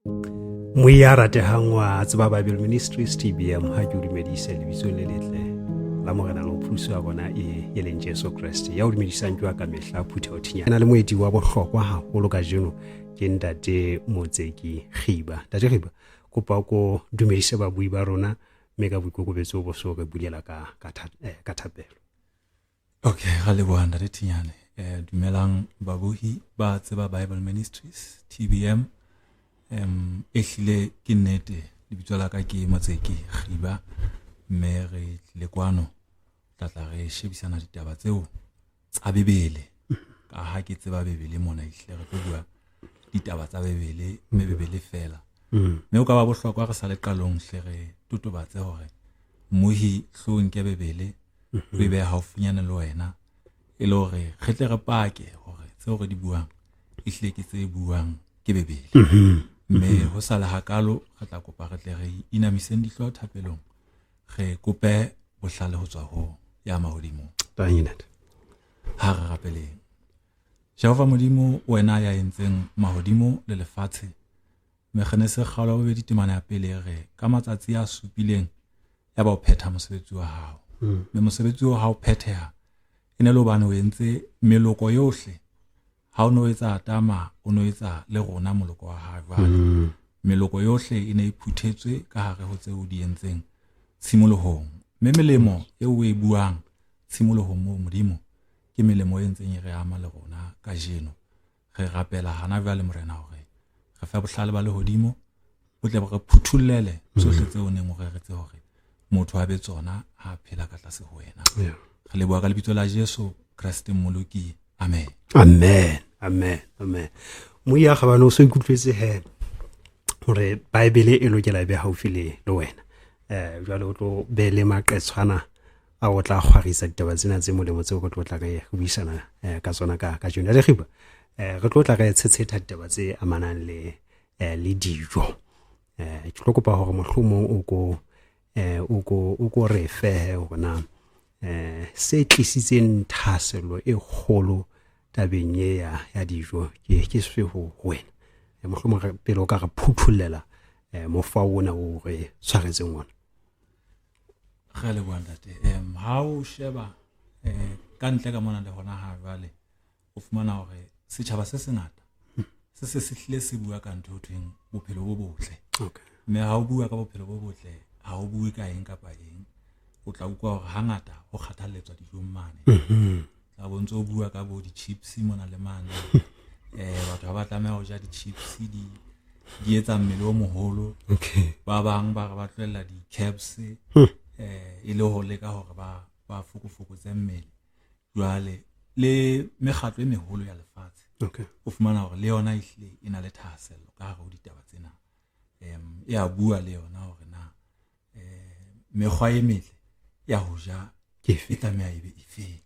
Moya ratehang wa Tseba Bible Ministries TBM, ha ke o dumedise lebitsong le letle la Morena le Mopholosi wa rona e leng Jesu Kreste. Ya o dumedisang ke wa kamehla Phutheho Thinyane. Na le moeti wa bohlokwa haholo kajeno ke Ntate Motseki Kgiba. Ntate Kgiba, kopa ko dumedise babui ba rona mme ka boikokobetso bo so re bulela ka thapelo. Okay, ra leboha Ntate Thinyane. Dumelang babohi ba Tseba Bible Ministries TBM. Ehlile ke nnete, lebitso la ka ke Motseki Kgiba, mme re tlile kwano tla tla re shebisana ditaba tseo tsa Bibele. Ka ha ke tseba Bibele mona, ehlile re tlo bua ditaba tsa Bibele, mme Bibele fela. Mme o ka ba bohlokwa re sa le qalong hle re totobatse hore mmohi hlo nke Bibele o e behe haufinyane le wena, e le hore re tle re pake hore tseo re di buang ehlile ke tse buang ke Bibele. Mme ho sa le hakalo re tla kopa re tle re inamiseng dihlooho thapelong, re kope bohlale ho tswa ho ya mahodimong. Ha re rapeleng. Jehova Modimo, wena ya entseng mahodimo le lefatshe, Mekgenese kgaolo ya bobedi temana ya pele re ka matsatsi a supileng ya ba o phetha mosebetsi wa hao. Mme mosebetsi wa hao phetheha e ne le hobane o entse meloko yohle. Ha o no etsa Adama, o no etsa le rona moloko wa hae jwale. Meloko yohle e ne e phuthetswe ka hare ho tseo di entseng tshimolohong. Mme melemo eo o e buang tshimolohong moo Modimo, ke melemo e ntseng e re ama le rona kajeno. Re rapela hana jwale Morena hore re fe bohlale ba lehodimo, bo tle bo re phuthullele tsohle tseo o neng o reretse hore motho a be tsona ha a phela ka tlase ho wena. Re leboha ka lebitso la Jesu Kreste Mmoloki. Amen. Amen. Amen. Amen. Moya gabane o so ikutlwetse he hore Bible e lokela e be haufi le wena. Jwale o tlo be le maqetshwana a o tla kgwarisa ditaba tsena tse molemo tseo re tlo tla re buisana ka tsona ka kajeno. Re Kgiba, re tlo tla re tshetshetha ditaba tse amanang le dijo. Ke tlo kopa hore mohlomong o ko re fehe hore na se tlisitseng thahasello e kgolo tabeng e ya dijo ke sefe ho wena. Mohlomong pele o ka re phuthollela mokgwa ona o re tshwaretseng ona. Re leboha ntate. Ha o sheba ka ntle ka mona le hona ha jwale, o fumana hore setjhaba se sengata se se se hlile se bua ka ntho ho thweng bophelo bo botle. Mme ha o bua ka bophelo bo botle, ha o bue ka eng kapa eng, o tla utlwa hore hangata ho kgathalletswa dijong mane. Tla bo ntse o bua ka bo di-chips mona le mane. Batho ha ba tlameha ho ja di-chips, di etsa mmele o moholo. Ba bang ba re ba tlohella di-caps, e le ho leka hore ba fokofokotse mmele. Jwale le mekgatlo e meholo ya lefatshe, o fumana hore le yona ehlile e na le thahasello ka hare ho ditaba tsena. E a bua le yona hore na mekgwa e metle ya ho ja e tlameha e be efeng.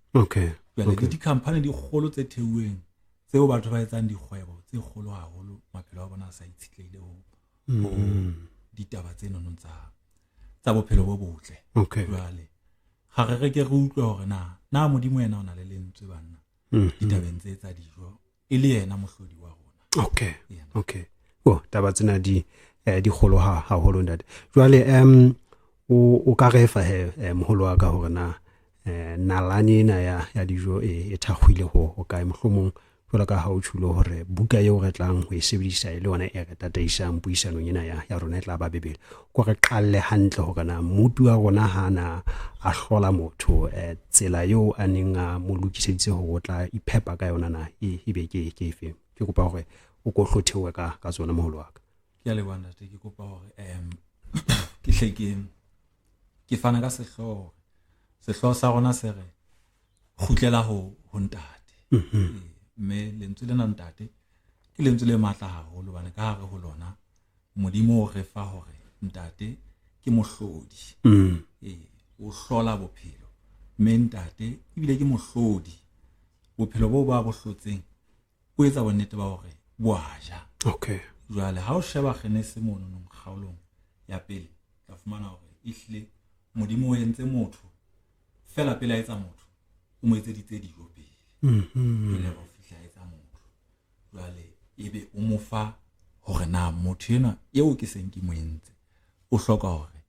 Jwale le di-company di kgolo tse theuweng tseo batho ba etsang dikgwebo tse kgolo haholo, maphelo a bona a sa itshitlehile ho ditaba tse nonong tsa bophelo bo botle. Jwale ga re re ke re utlwe hore na Modimo yena o na le lentswe banna ditabeng tse tsa dijo, e le yena mohlodi wa rona. Okay. Oh, taba tsena di kgolo haholo ntate. Jwale o ka re fa he moholo wa ka hore na nalane ena ya dijo e thakgwile ho kae, mohlomong jwalo ka ha o tjhulo hore buka eo re tlang ho e sebedisa e le yona e re tataisang puisanong ena ya rona e tla ba Bibele. Ko re qalle hantle hore na mmopi wa rona ha na a hlola motho, tsela eo a neng a mo lokiseditse hore o tla iphepa ka yona na e be ke efe. Ke kopa hore o ko hlothewe ka tsona moholo wa ka. Ke a leboha ntate, ke kopa hore ke hle ke fana ka sehlooho. Sehlooho sa rona se re kgutlela ho ntate. Mme lentswe lena ntate ke lentswe le matla haholo hobane ka hare ho lona Modimo o re fa hore ntate ke mohlodi. O hlola bophelo. Mme ntate ebile ke mohlodi. Bophelo bo ba bo hlotseng o etsa bonnete ba hore bo a ja. Jwale ha o sheba Genese mono nong kgaolong ya pele, tla fumana hore ehlile Modimo o entse motho fela pele a etsa motho, o mo etseditse dijo pele. Pele ho fihla a etsa motho. Jwale ebe o mo fa Hore na motho enwa eo ke seng ke mo entse o hloka hore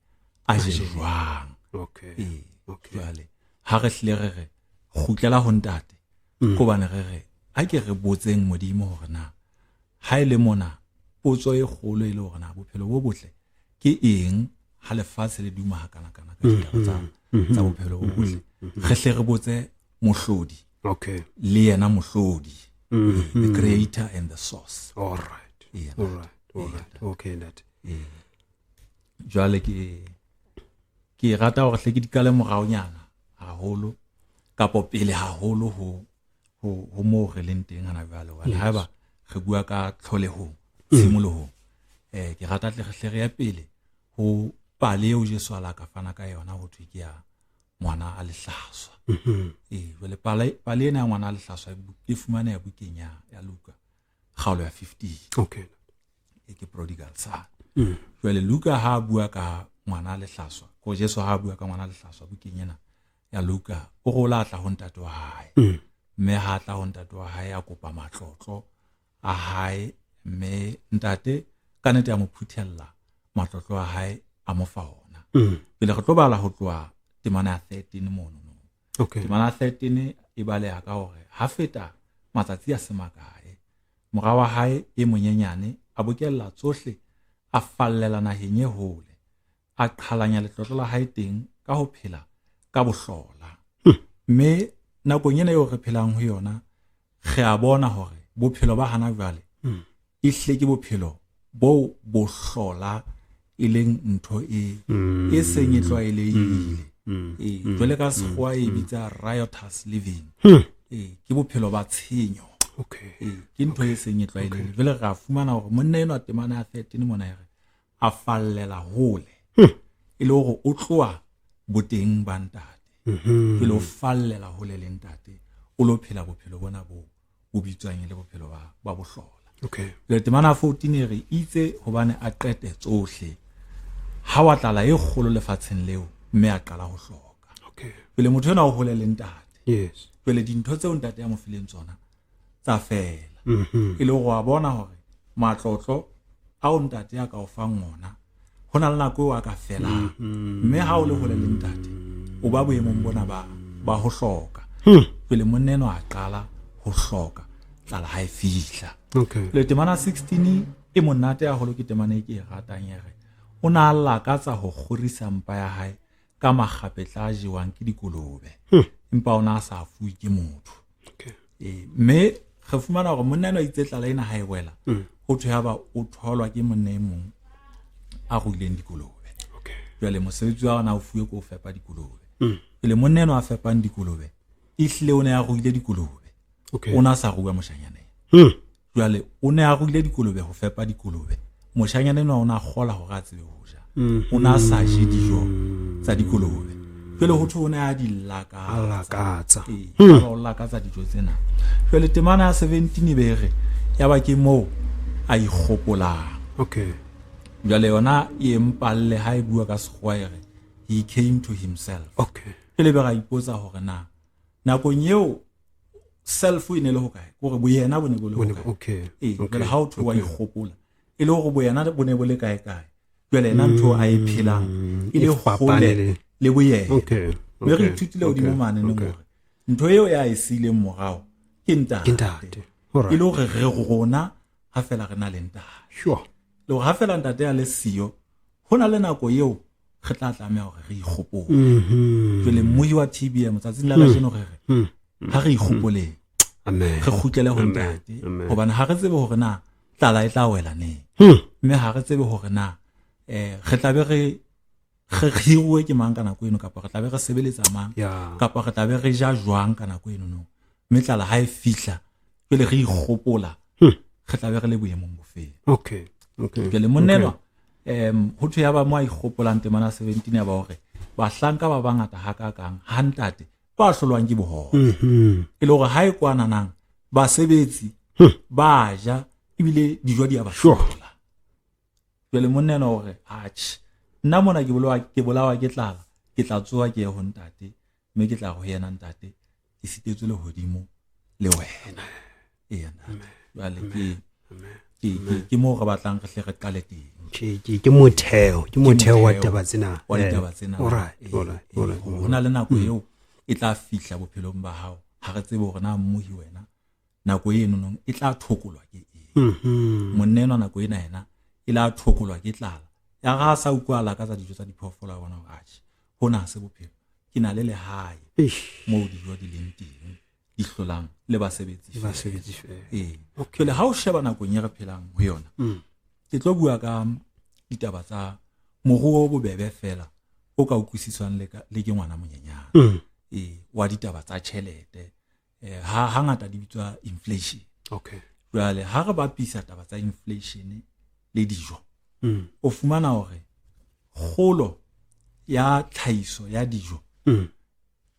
a je jwang. Okay. Ee, Okay. jwale ha re hlile re re kgutlela ho ntate, ke hobane re re ha ke re botseng Modimo hore na ha e le mona potso e kgolo e le hore na bophelo bo botle ke eng ha lefatshe le duma hakanakana ka ditaba tsa bophelo bo botle, re hle re botse mohlodi Okay. le yena mohlodi, the creator and the source. All right. Ee, All right. All right. Okay, ntate. Jwale ke rata hore hle ke dikale moraonyana haholo kapo pele haholo ho moo re leng teng hana jwale, hobane haeba re bua ka tlholehong, tshimolohong, ke rata tle re hle re ye pele ho pale eo Jesu a la ka fana ka yona, ho thwe ke ya ngwana a lehlaswa. Ee, jwale pale ena ya ngwana a lehlaswa e fumaneha bukeng ya Luka kgaolo ya 15. Okay. E ke prodigal son. Jwale Luka ha a bua ka ngwana a lehlaswa, ko Jesu ha a bua ka ngwana a lehlaswa bukeng ena ya Luka, o re o la tla ho ntate wa hae, mme ha tla ho ntate wa hae a kopa matlotlo a hae, mme ntate ka nnete a mo phuthella matlotlo a hae a mo fa ona. Pele re tlo bala ho tloha temana ya 13 mono no. Okay. Temana ya 13 e baleha ka hore ha feta matsatsi a se makae, mora wa hae e monyenyane a bokella tsohle, a fallela naheng e hole, a qhalanya letlotlo la hae teng ka ho phela ka bohlola. Mme nakong ena eo re phelang ho yona, re a bona hore bophelo ba hana jwale e hle ke bophelo bo bohlola, e leng ntho e seng e tlwaelehile. Ee, jwale ka sekgowa e bitsa riotous living. Ee, ke bophelo ba tshenyo. Okay. Ee, ke ntho e seng e tlwaelehile. Jwale re a fumana hore monna enwa temana ya 13 mona e re a fallela hole, e le hore o tloha boteng ba ntate, pele o fallela hole le ntate, o lo phela bophelo bona bo bitswang e le bophelo ba bohlola. Okay. Jwale temana ya 14 e re itse hobane a qete tsohle, ha wa tlala e kgolo lefatsheng leo, mme a qala ho hloka. Okay. Jwale motho enwa o hole le ntate. Yes. Jwale dintho tseo ntate ya mo fileng tsona tsa fela. E le hore wa bona hore matlotlo ao ntate a ka o fang ona, ho na le nako eo a ka felang. Mme ha o le hole le ntate, o ba boemong bona ba ho hloka. Jwale monna enwa a qala ho hloka, tlala ha e fihla. Okay. Le temana 16 e monate haholo, ke temana e ke e ratang e re o na a lakatsa ho kgorisa mpa ya hae ka makgapetla a jewang ke dikolobe, empa o na a sa fuwe ke motho. Okay. Ee, mme re fumana hore monna enwa itse tlala ena ha e wela, ho thwe ha ba o tholwa ke monna e mong a ruileng dikolobe. Okay. Jwale mosebetsi wa ona o fuwe ke ho fepa dikolobe. Pele monna enwa a fepang dikolobe, ehlile o ne a ruile dikolobe. Okay. O ne a sa rua moshanyana. Jwale o ne a ruile dikolobe ho fepa dikolobe. Moshanyana enwa o ne a kgola hore a tsebe ho ja. O ne a sa je dijo tsa dikolobe. Jwale ho thwe o ne a di lakatsa. A lakatsa. Ee, o lakatsa dijo tsena. Jwale temana ya 17 e be re ya ba ke moo a ikgopolang. Okay. Jwale yona e mpalle ha e bua ka sekgowa e re he came to himself. Okay. Pele be ra ipotsa hore na nakong eo self e ne le hokae, hore boyena bo ne bo le hokae. Okay. Ee, jwale ha o thwe wa ikgopola, e le hore boyena bo ne bo le kae kae. Jwale yena ntho a e phelang e le hole le boyena. Okay. Mme re ithutile hodimo mane neng hore ntho eo ya e siileng morao ke ntate. Ke ntate. Alright. E le hore re rona ha fela re na le ntate. Sure. Le hore ha fela ntate a le siyo, ho na le nako eo re tla tlameha hore re ikgopole. Jwale mmohi wa TBM tsatsing la kajeno re re ha re ikgopoleng. Amen. Re kgutlele ho ntate, hobane ha re tsebe hore na tlala e tla wela neng. Mme ha re tsebe hore na re tla be re hiruwe ke mang ka nako eno, kapa re tla be re sebeletsa mang, kapa re tla be re ja jwang ka nako eno no. Mme tlala ha e fihla pele re ikgopola, re tla be re le boemong bo feng. Okay. Okay. Jwale monna enwa, ho thwe ya ba mo a ikgopolang temana 17 ya ba hore bahlanka ba bangata hakakang ha ntate ba hlolwang ke bohobe. E le hore ha e kwananang basebetsi ba ja ebile dijo di a ba hlola. Jwale monna enwa o re atjhe, nna mona ke bolawa ke tlala, ke tla tsoha ke ye ho ntate, mme ke tla ho yena ntate, ke sitetswe lehodimo le wena. Ee, ntate. Jwale Ke moo re batlang re hle re qale teng. Ke motheo, ke motheo wa taba tsena. Wa ditaba tsena. All right, all right, all right. Ho na le nako eo e tla fihla bophelong ba hao. Ha re tsebe hore na mmohi wena nako eno nong e tla thokolwa ke eng. Monna enwa nako ena yena e la thokolwa ke tlala. Ya ga sa utlwala ka tsa dijo tsa diphoofolo a bona hore atjhe hona ha se bophelo. Ke na le lehae moo dijo di leng teng di hlolang le basebetsi. Le basebetsi feela. Ee. Jwale ha o sheba nakong e re phelang ho yona, ke tlo bua ka ditaba tsa moruo o bobebe fela o ka utlwisiswang le ke ngwana monyenyane. Ee, wa ditaba tsa tjhelete. Ha hangata di bitswa inflation. Okay. Jwale ha re bapisa taba tsa inflation le dijo, o fumana hore kgolo ya tlhahiso ya dijo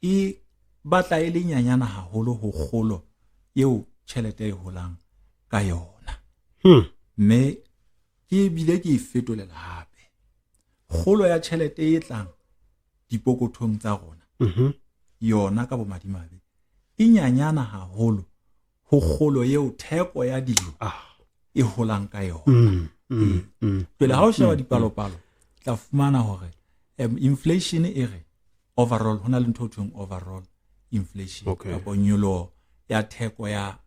e batla e le nyanyana haholo ho kgolo eo tjhelete e holang ka yona. Mme ke bile ke e fetolela hape. Kgolo ya tjhelete e tlang dipokothong tsa rona, yona ka bomadimabe e nyanyana haholo ho kgolo eo theko ya dijo e holang ka yona. Pele ha o sheba dipalopalo, tla fumana hore inflation e re overall, hona le ntho e thweng overall inflation, kapa nyoloho ya theko ya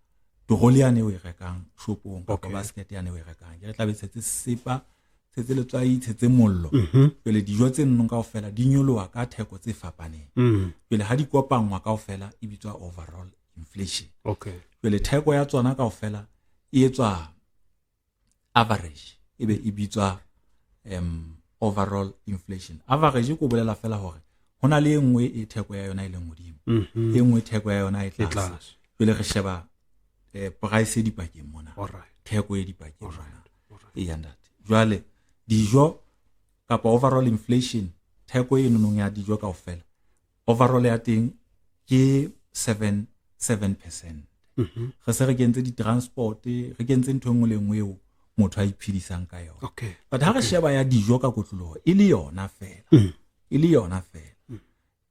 toroli yane o e rekang shopong kapa basket yane o e rekang. Ke re tla be tshetse sepa, tshetse letswai, tshetse mollo. Pele dijo tse nnong kaofela di nyoloha ka theko tse fapaneng. Pele ha di kopanngwa kaofela e bitswa overall inflation. Pele theko ya tsona kaofela e etswa average, e be e bitswa overall inflation. Average ko bolela fela hore hona le e nngwe e theko ya yona e leng hodimo, e nngwe theko ya yona e tlase. Pele re sheba price e dipakeng mona, theko e dipakeng mona. E ntate. Jwale dijo kapa overall inflation, theko e nonong ya dijo kaofela, overall ya teng ke 7%. Re se re kentse di-transport, re kentse ntho e nngwe le nngwe eo motho a iphedisang ka yona. But ha re sheba ya dijo ka kotloloho e le yona fela, e le yona fela,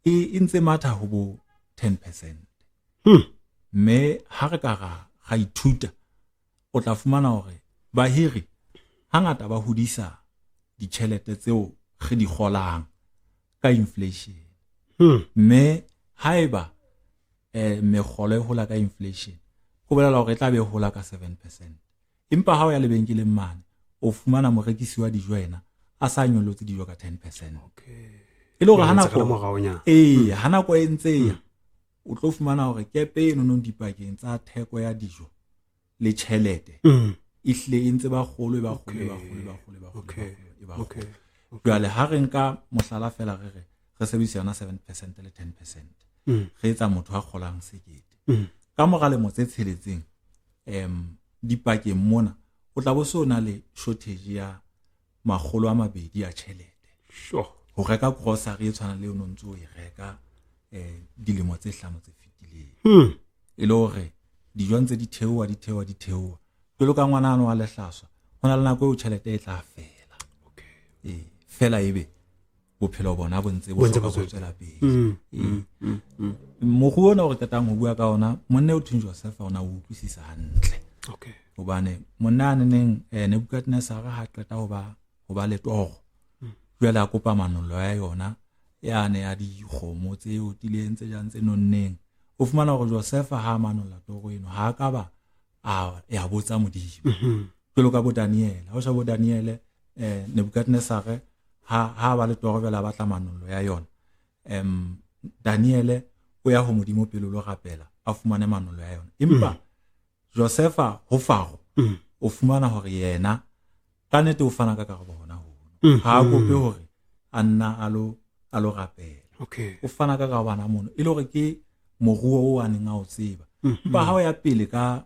e ntse matha ho bo 10%. Mme ha re ka ra ithuta, o tla fumana hore bahiri hangata ba hodisa ditjhelete tseo re di kgolang ka inflation. Mme haeba mekgolo e hola ka inflation, ho bolela hore e tla be hola ka 7%. Empa ha o ya lebenkeleng mane, o fumana morekisi wa dijo yena a sa nyollotse dijo ka 10%. E le hore ha nako ha nako e ntse ya, o tlo fumana hore kepe e nonong dipakeng tsa theko ya dijo le tjhelete e hlile e ntse ba kgolo, e ba kgolo, e ba kgolo, e ba kgolo, e ba kgolo, e ba kgolo. Jwale ha re nka mohlala fela re re re sebedisa yona 7% le 10%, re etsa motho a kgolang 1,000. Ka mora lemo tse tsheletseng, dipakeng mona o tla bo so na le shortage ya 200 ya tjhelete. Ho reka grocery e tshwanang le eo no ntso o e reka dilemo tse 5 tse fetileng. E le hore dijo ntse di theoha, di theoha, di theoha. Jwalo ka ngwana ano wa lehlaswa, ho na le nako eo tjhelete e tla fela. Fela ebe bophelo bona bo ntse bo hloka ho tswela pele. Moruo ona o re qetang ho bua ka ona, monna o thweng Josefa ona o utlwisisa hantle. Hobane monna a neneng Nebukadnezar ha qeta ho ba le toro, jwale a kopa manollo ya yona yane ya dikgomo tse otileng tse jang tse nonneng. O fumana hore Josefa ha manolla toro eno ha ka ba a ya botsa Modimo. Jwalo ka bo Daniel, ha o sheba bo Daniel, Nebukadnezar ha ba le toro jwale a batla manollo ya yona. Daniel o ya ho Modimo pele lo rapela a fumane manollo ya yona. Empa Josefa ho Faro o fumana hore yena ka nnete o fana ka karabo hona hono. Ha a kope hore a nna a lo rapela. O fana ka karabo hona mono e le hore ke moruo o a neng a o tseba. Empa ha o ya pele ka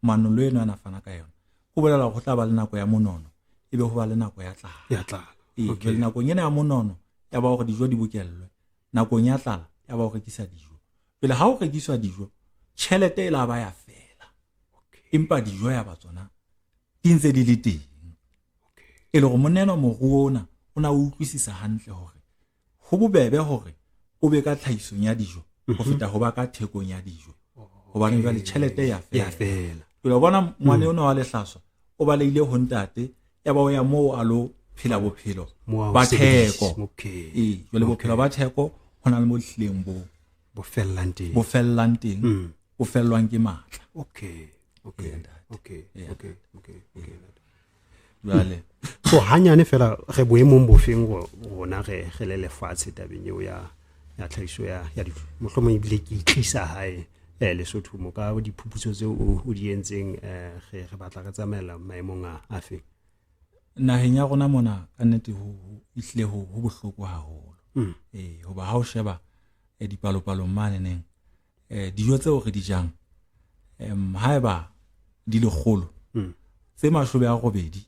manollo eno a na fana ka yona, ho bolela hore ho tla ba le nako ya monono, ebe ho ba le nako ya tlala. Ya tlala. Jwale nakong ena ya monono ya ba hore dijo di bokellwe, nakong ya tlala ya ba ho rekisa dijo. Pele ha o rekiswa dijo, tjhelete e la ba ya fela. Empa dijo ya ba tsona di ntse di le teng. E le hore monna enwa moruo ona o na utlwisisa hantle hore ho bobebe hore o be ka tlhahisong ya dijo ho feta ho ba ka thekong ya dijo. Hobane jwale tjhelete ya fela. Pele o bona ngwane ona wa lehlaswa O balehile ho ntate, ya ba o ya moo a lo phela bophelo Moo a o ba sebedise. theko. Okay. Ee, jwale bophelo ba theko ho na le mo hlileng bo Bo fellang teng. bo fellang teng, bo fellwang ke matla. Okay. Okay. Okay. Okay. Okay. Okay. Jwale So hanyane fela re boemong bofeng rona re re le lefatshe tabeng eo ya ya tlhahiso ya ya dijo. Mohlomong ebile ke itlisa hae Lesotho mo ka diphuputso tseo o di entseng, re re batla re tsamaela maemong a afe? Naheng ya rona mona ka nnete ho ehlile ho bohloko haholo. Ee, hoba ha o sheba dipalopalong mane neng, dijo tseo re di jang, haeba di lekgolo, tse 80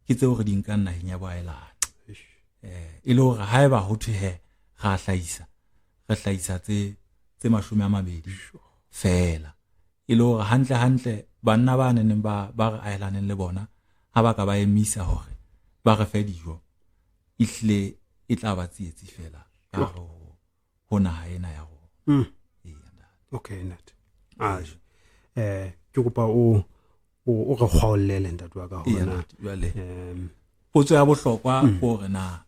ke tseo re di nkang naheng ya boahelani. E le hore haeba ho thwe he ra hlahisa, re hlahisa tse 20 fela. E le hore hantle hantle banna ba neng ba re ahelaneng le bona ha ba ka ba emisa hore ba re fe dijo, ehlile e tla ba tsietsi fela ka hare ho naha ena ya rona. Ee, ntate. Okay, ntate. Ah, ke kopa o re kgaollele ntate wa ka Ee, hore na ntate, jwale potso ya bohlokwa ke hore na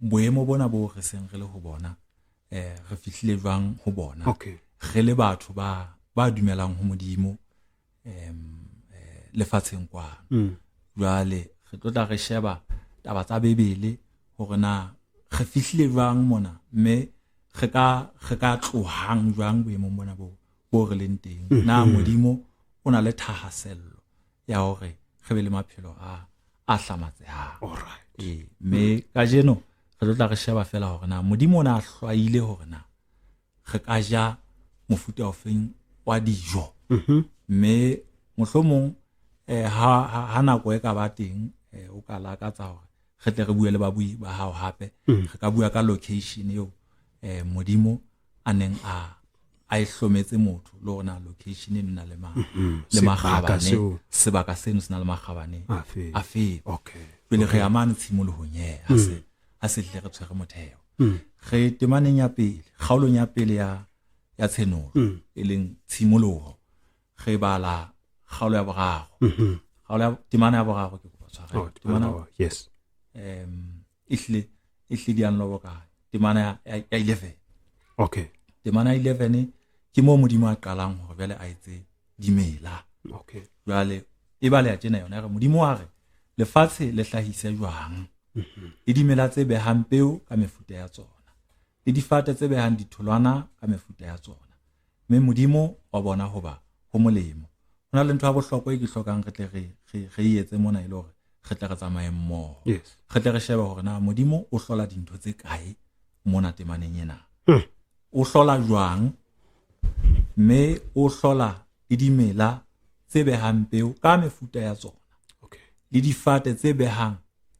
boemo bona bo re seng re le ho bona, re fihlile jwang ho bona? Okay. Re le batho ba dumelang ho Modimo, lefatsheng kwano. Jwale re tlo tla re sheba taba tsa Bibele hore na re fihlile jwang mona, mme re ka tlohang jwang boemong bona bo re leng teng. Na Modimo o na le thahasello ya hore re be le maphelo a hlamatsehang. All right. Ee, mme kajeno re tlo tla re sheba fela hore na Modimo o na hlwaile hore na re ka ja mofuta ofeng wa dijo. Mme mohlomong ha nako e ka ba teng, o ka lakatsa hore re tle re bue le babui ba hao hape. Re ka bua ka location eo Modimo a neng a e hlometse motho, le hore na location eno e na le le Sebaka makgabane, seo. sebaka seno se na le makgabane Afe. a fe. Okay. Pele re ya mane tshimolohong ye, ha se tle re tshwere motheo. Re temaneng ya pele, kgaolong ya pele ya Tshenolo, e leng tshimoloho, re bala kgaolo ya boraro. Kgaolo ya temana ya boraro ke kopa tshwarelo. Oh, temana, Temana, yes. ehlile di a nloboka. Temana ya 11. Okay. Temana ya 11 ke moo Modimo a qalang hore jwale a etse dimela. Okay. Jwale e baleha tjena yona, re Modimo a re lefatshe le hlahise jwang, le dimela tse behang peo ka mefuta ya tsona, le difate tse behang ditholwana ka mefuta ya tsona. Mme Modimo wa bona hoba ho molemo. Ho na le ntho ya bohlokwa e ke hlokang re tle re e etse mona, e le hore re tle re tsamaye mmoho. Yes. Re tle re shebe hore na Modimo o hlola dintho tse kae mona temaneng ena. O hlola jwang, mme o hlola le dimela tse behang peo ka mefuta ya tsona. Okay. Le difate tse behang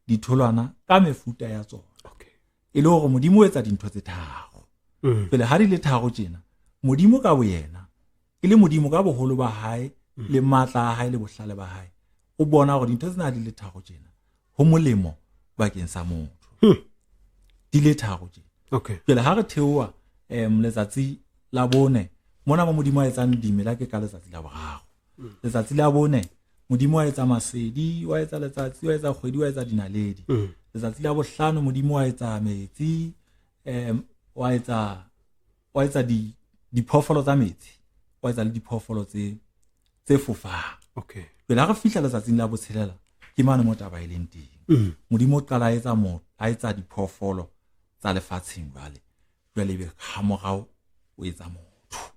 ditholwana ka mefuta ya tsona. Okay. E le hore Modimo o etsa dintho tse tharo. Pele ha di le tharo tjena, Modimo ka boyena, e le Modimo ka boholo ba hae le matla a hae le bohlale ba hae, o bona hore dintho tsena di le tharo tjena ho molemo bakeng sa motho. Di le tharo tjena. Okay. Pele ha re theoha letsatsi la bone, mona mo Modimo a etsang dimela ke ka letsatsi la boraro. Letsatsi la bone Modimo a etsa masedi, wa etsa letsatsi, wa etsa kgwedi, wa etsa dinaledi. Letsatsi la bohlano Modimo wa etsa metsi, wa etsa diphoofolo tsa metsi, wa etsa le diphoofolo tse fofang. Okay. Pele ha re fihla letsatsing la botshelela, ke mane mo taba e leng teng. Modimo o qala a etsa diphoofolo tsa lefatsheng jwale. Jwale ebe ha morao o etsa motho.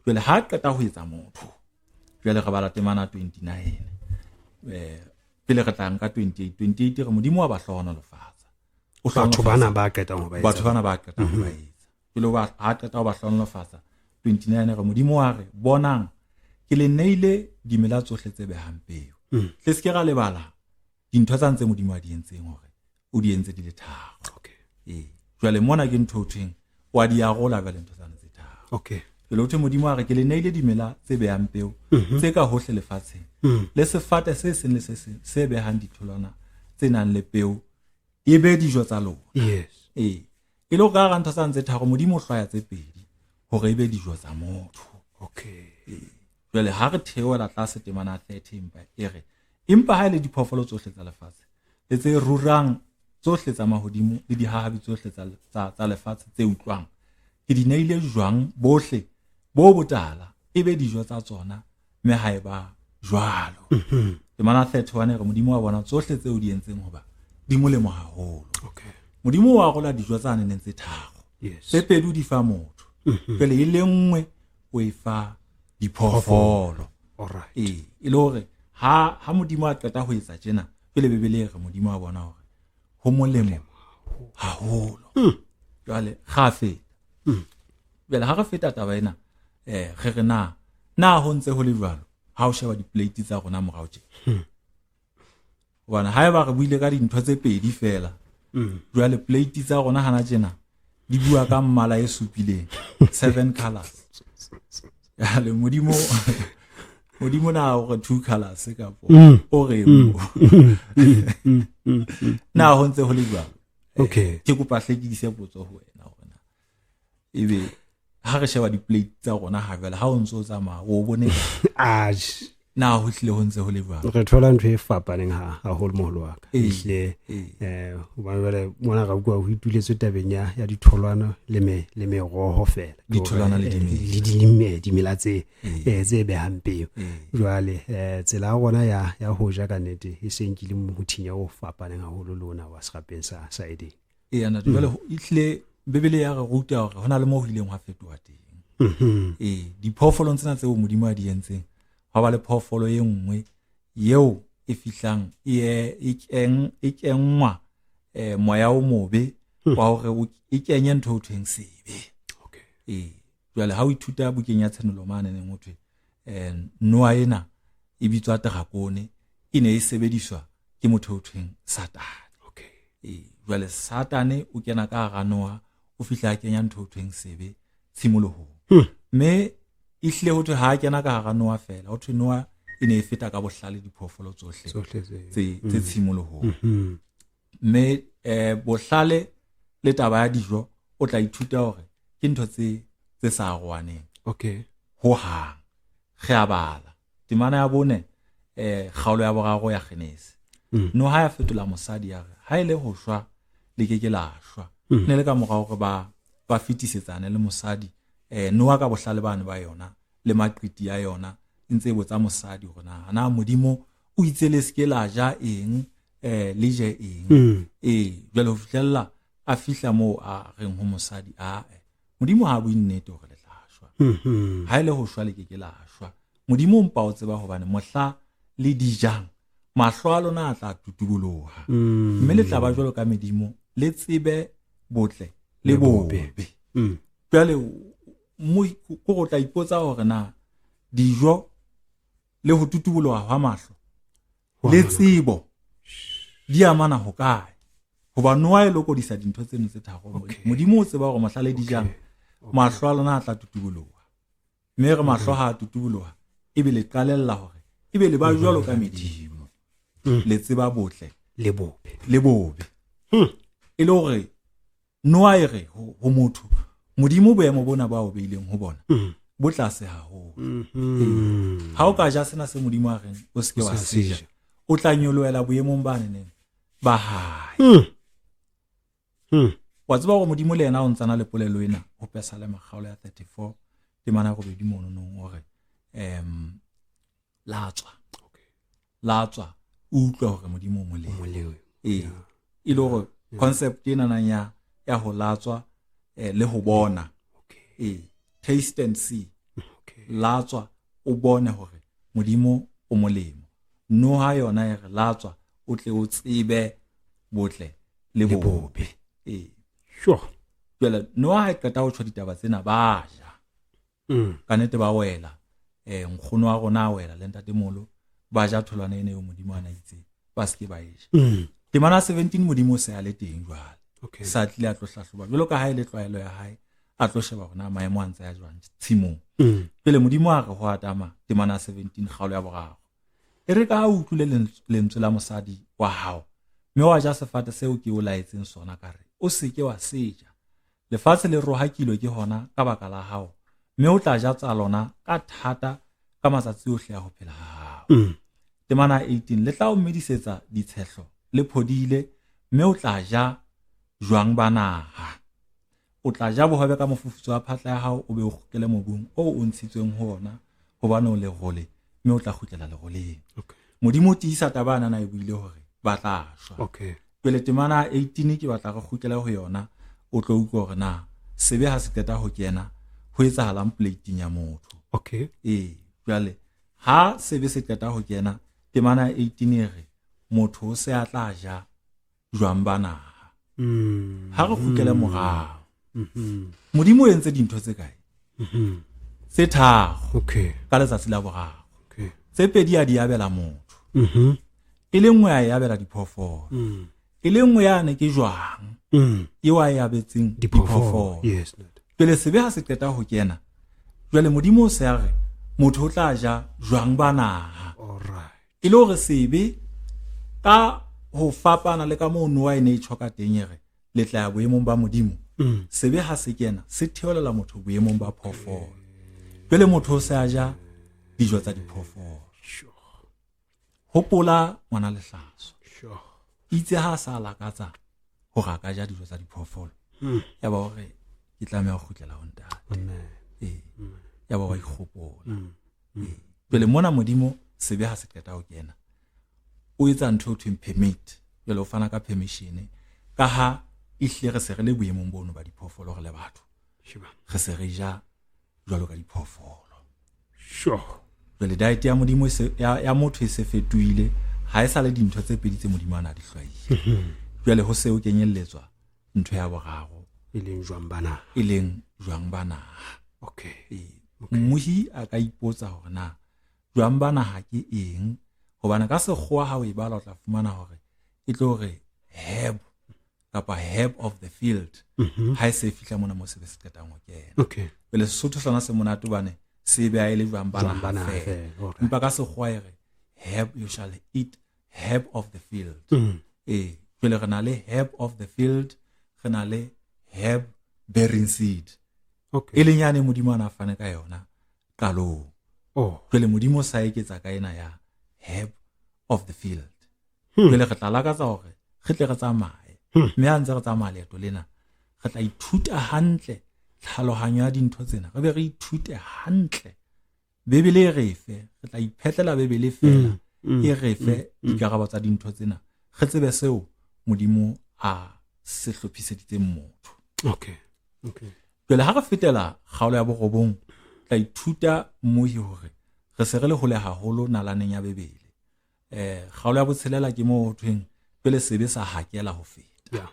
Jwale ha qeta ho etsa motho, jwale re bala temana 29. Pele re tla nka 28. 28 re Modimo wa ba hlohonolofatsa. O Batho bana ba qetang ho ba etsa. Batho bana ba qetang ho ba etsa. Pele ba ha qeta ho ba hlohonolofatsa, 29 re Modimo wa re bonang ke le neile dimela tsohle tse behang peo. Le se ke ra lebala dintho tsa ntse Modimo a di entseng hore o di entse di le tharo. Okay. Ee. Jwale mona ke ntho thweng wa di arola jwale ntho tsane tse tharo. Okay. Jwale ho thwe Modimo a re ke le neile dimela tse behang peo tse ka hohle lefatsheng. Le sefate se seng le se seng se behang ditholwana tse nang le peo e be dijo tsa lona. Yes. Ee. E le hore ka hara ntho tsane tse tharo Modimo o hlwaya tse pedi hore e be dijo tsa motho. Okay. Ee. Jwale ha re theohela tlase temana 30 empa e re Empa ha e le diphoofolo tsohle tsa lefatshe le tse rurang tsohle tsa mahodimo le dihahabi tsohle tsa lefatshe tse utlwang, ke di neile jwang bohle bo botala e be dijo tsa tsona, mme ha e ba jwalo. Temana 31 e re Modimo wa bona tsohle tseo di entseng hoba di molemo haholo. Okay. Modimo wa arola dijo tsa neneng tse tharo. Yes. Tse pedi o di fa motho. Jwale e le nngwe o e fa diphoofolo. All right. Ee, e le hore ha Modimo a qeta ho etsa tjena, pele Bibele e re Modimo a bona hore ho molemo haholo. Jwale ga feta. Jwale ha re feta taba ena, re re na ho ntse ho le jwalo ha o sheba di-plate tsa rona morao tje. Hobane haeba re buile ka dintho tse pedi fela, jwale plate tsa rona hana tjena di bua ka mmala e supileng, 7 colors. Jwale Modimo na o re 2 colors kapo o re na ho ntse ho le jwalo. Okay. Ke kopa hle ke ise potso ho wena hore na ebe ha re sheba di-plate tsa rona ha jwale ha o ntso tsamaya o bone na ho hlile ho ntse ho le jwalo. Re thola ntho e fapaneng haholo moholo wa ka. Ehlile hobane jwale mona ra bua ho ituletswe tabeng ya ditholwana le meroho fela. Ditholwana le dimela. Le dimela tse tse behang peo. Jwale tsela ya rona ya ho ja ka nnete e se nkile mothinya o fapaneng haholo le ona wa serapeng sa Eden. Ee, ana jwale ehlile Bibele ya re ruta hore hona le moo ho ileng hwa fetoha teng. Diphoofolong tsena tseo Modimo a di entseng, hwa ba le phoofolo e nngwe eo e fihlang e kenngwa, moya o mobe wa hore e kenye ntho ho thweng sebe. Okay. Jwale ha o ithuta bukeng ya Tshenolo mane neng ho thwe, noha ena e bitswa drakone, e ne e sebediswa ke motho ho thweng Satane. Okay. Jwale Satane o kena ka hara noha, o fihla a kenya ntho ho thweng sebe tshimolohong. Mme ehlile ho thwe ha a kena ka hara noha fela, ho thwe noha e ne e feta ka bohlale diphoofolo tsohle Tsohle tse. tse tshimolohong. Mme bohlale le taba ya dijo o tla ithuta hore ke ntho tse sa arohaneng. Okay. Ho hang. Re a bala. Temana ya bone, kgaolo ya boraro ya Genese. Noha ya fetola mosadi ya re, ha e le ho shwa, le ke ke la shwa. Ne le ka mora hore ba fetisetsane le mosadi, noha ka bohlale bane ba yona le maqiti ya yona e ntse e botsa mosadi hore na Modimo o itse le se ke la ja eng, le je eng. Jwale ho fihlella a fihla moo a reng ho mosadi, Modimo ha a bue nnete hore le tla shwa. Ha e le ho shwa le ke ke la shwa. Modimo o mpa o tseba hobane mohla le di jang, mahlo a lona a tla tutuboloha. Mme le tla ba jwalo ka medimo, le tsebe botle le Le bobe. bobe. Jwale ko go tla ipotsa hore na dijo le ho tutuboloha hwa mahlo Hwa le mahlo. tsebo di amana ho kae? Hoba noha e lokodisa dintho tseno tse tharo. Okay. Modimo o tseba hore mohla le di jang, Okay. mahlo a lona a tla tutuboloha. Mme re mahlo ha a tutuboloha, ebe le qalella hore ebe le ba jwalo ka medimo. Le tseba botle Le bobe. le bobe. E le hore noha e re ho motho, Modimo boemo bona ba o beileng ho bona bo tlase haholo. Ha o ka ja sena se Modimo a reng o se ke wa O se se ja, ja. o tla nyolohela boemong ba neneng ba hae. Wa tseba hore Modimo le yena o ntsana le polelo ena ho Pesalema kgaolo ya 34 temana ya robedi mono nong, o re, latswa. Okay. Latswa, o utlwe hore Modimo o molemo. O molemo. E le hore concept ena nang ya ho latswa, le ho bona. Okay. Taste and see. Okay. Latswa, o bone hore Modimo o molemo. Noha yona e re latswa, o tle o tsebe botle le Le bobe. bobe. Sure. Jwale noha ha e qeta ho tjho ditaba tsena ba ja. Ka nnete ba wela. Nkgono wa rona a wela le ntatemoholo ba ja tholwana ena eo Modimo a na itse ba se ke ba e ja. Temana 17 Modimo o se a le teng jwale. Okay. Sa tlile a tlo hlahloba jwalo ka ha e le tlwaelo ya hae, a tlo sheba hore na maemo a ntse a jwang tshimong. Pele Modimo a re ho Adama, temana 17 kgaolo ya boraro, e re ka ha o utlwile lentswe la mosadi wa hao, mme wa ja sefate seo ke o laetseng sona, ka re o se ke wa se ja, lefatshe le rohakilwe ke hona ka baka la hao, mme o tla ja tsa lona ka thata ka matsatsi ohle a ho phela ha hao. Temana 18, le tla o medisetsa ditshehlo le phodile, mme o tla ja jwang ba naha. O tla ja bohobe ka mofufutso wa phatla ya hao, o be o kgutlele mobung oo o ntshitsweng ho ona, hobane o lerole, mme o tla kgutlela leroleng. Okay. Modimo o tiisa taba ana na e buile hore ba tla shwa. Okay. Pele temana 18 ke batla re kgutlele ho yona, o tlo utlwa hore na sebe ha se qeta ho kena ho etsahalang plate-ing ya motho. Okay. Ee, jwale ha sebe se qeta ho kena, temana 18 e re motho o se a tla ja jwang ba naha. Ha re kgutlele morao. Modimo o entse dintho tse kae? Tse tharo. Okay. Ka letsatsi la boraro. Okay. Tse pedi a di abela motho. E le nngwe a e abela diphoofolo. E le nngwe yane ke jwang? Eo a e abetseng Diphoofolo. diphoofolo. Yes. Pele sebe ha se qeta ho kena, jwale Modimo o se a re motho o tla ja jwang ba naha. All right. E le hore sebe ka ho fapana le ka moo Noah e ne e tjho ka teng e re le tla ya boemong ba Modimo. Sebe ha se kena se theolela motho boemong ba phoofolo. Jwale motho o se a ja dijo tsa diphoofolo. Sure. Hopola ngwana lehlaso. Sure. Itse ha a sa lakatsa hore a ka ja dijo tsa diphoofolo. Ya ba hore ke tlameha ho kgutlela ho ntate. Amen. Ee. Ya ba wa ikgopola. Ee. Jwale mona Modimo sebe ha se qeta ho kena, o etsa ntho eo thweng permit. Jwale o fana ka permission ka ha ehlile re se re le boemong bono ba diphoofolo re le batho. Shiba. Re se re ja jwalo ka diphoofolo. Sure. Jwale diet ya Modimo e se, ya motho e se fetohile, ha e sa le dintho tse pedi tse Modimo a na di hlwaile. Jwale ho se o kenyelletswa ntho ya boraro E leng jwang ba naha. e leng jwang ba naha. Okay. Ee. Mmuhi a ka ipotsa hore na jwang ba naha ke eng, hobane ka sekgowa ha o e bala o tla fumana hore e tlo re herb kapa herb of the field. Ha e se e fihla mona mo sebe se qetang ho kena. Okay. Pele Sesotho sona se monate hobane se be a e le jwang ba Jwang ba naha naha feela. feela, alright. Empa ka sekgowa e re herb, you shall eat herb of the field. Ee, jwale re na le herb of the field, re na le herb bearing seed. Okay. E leng yane Modimo a na fane ka yona qalong. Oh. Jwale Modimo o sa eketsa ka ena ya herb of the field. Jwale re tla lakatsa hore re tle re tsamaye. Mme ha ntse re tsamaya leeto lena, re tla ithuta hantle tlhalohanyo ya dintho tsena. Re be re ithute hantle. Bibele e re fe, re tla iphetlela Bibele feela. E re fe dikarabo tsa dintho tsena. Re tsebe seo Modimo a se hlophiseditseng motho. Okay. Okay. Jwale ha re fetela kgaolo ya borobong, tla ithuta mmohi hore re se re le hole haholo nalaneng ya Bibele. Kgaolo ya botshelela ke moo ho thweng pele sebe sa hakela ho feta. Yeah.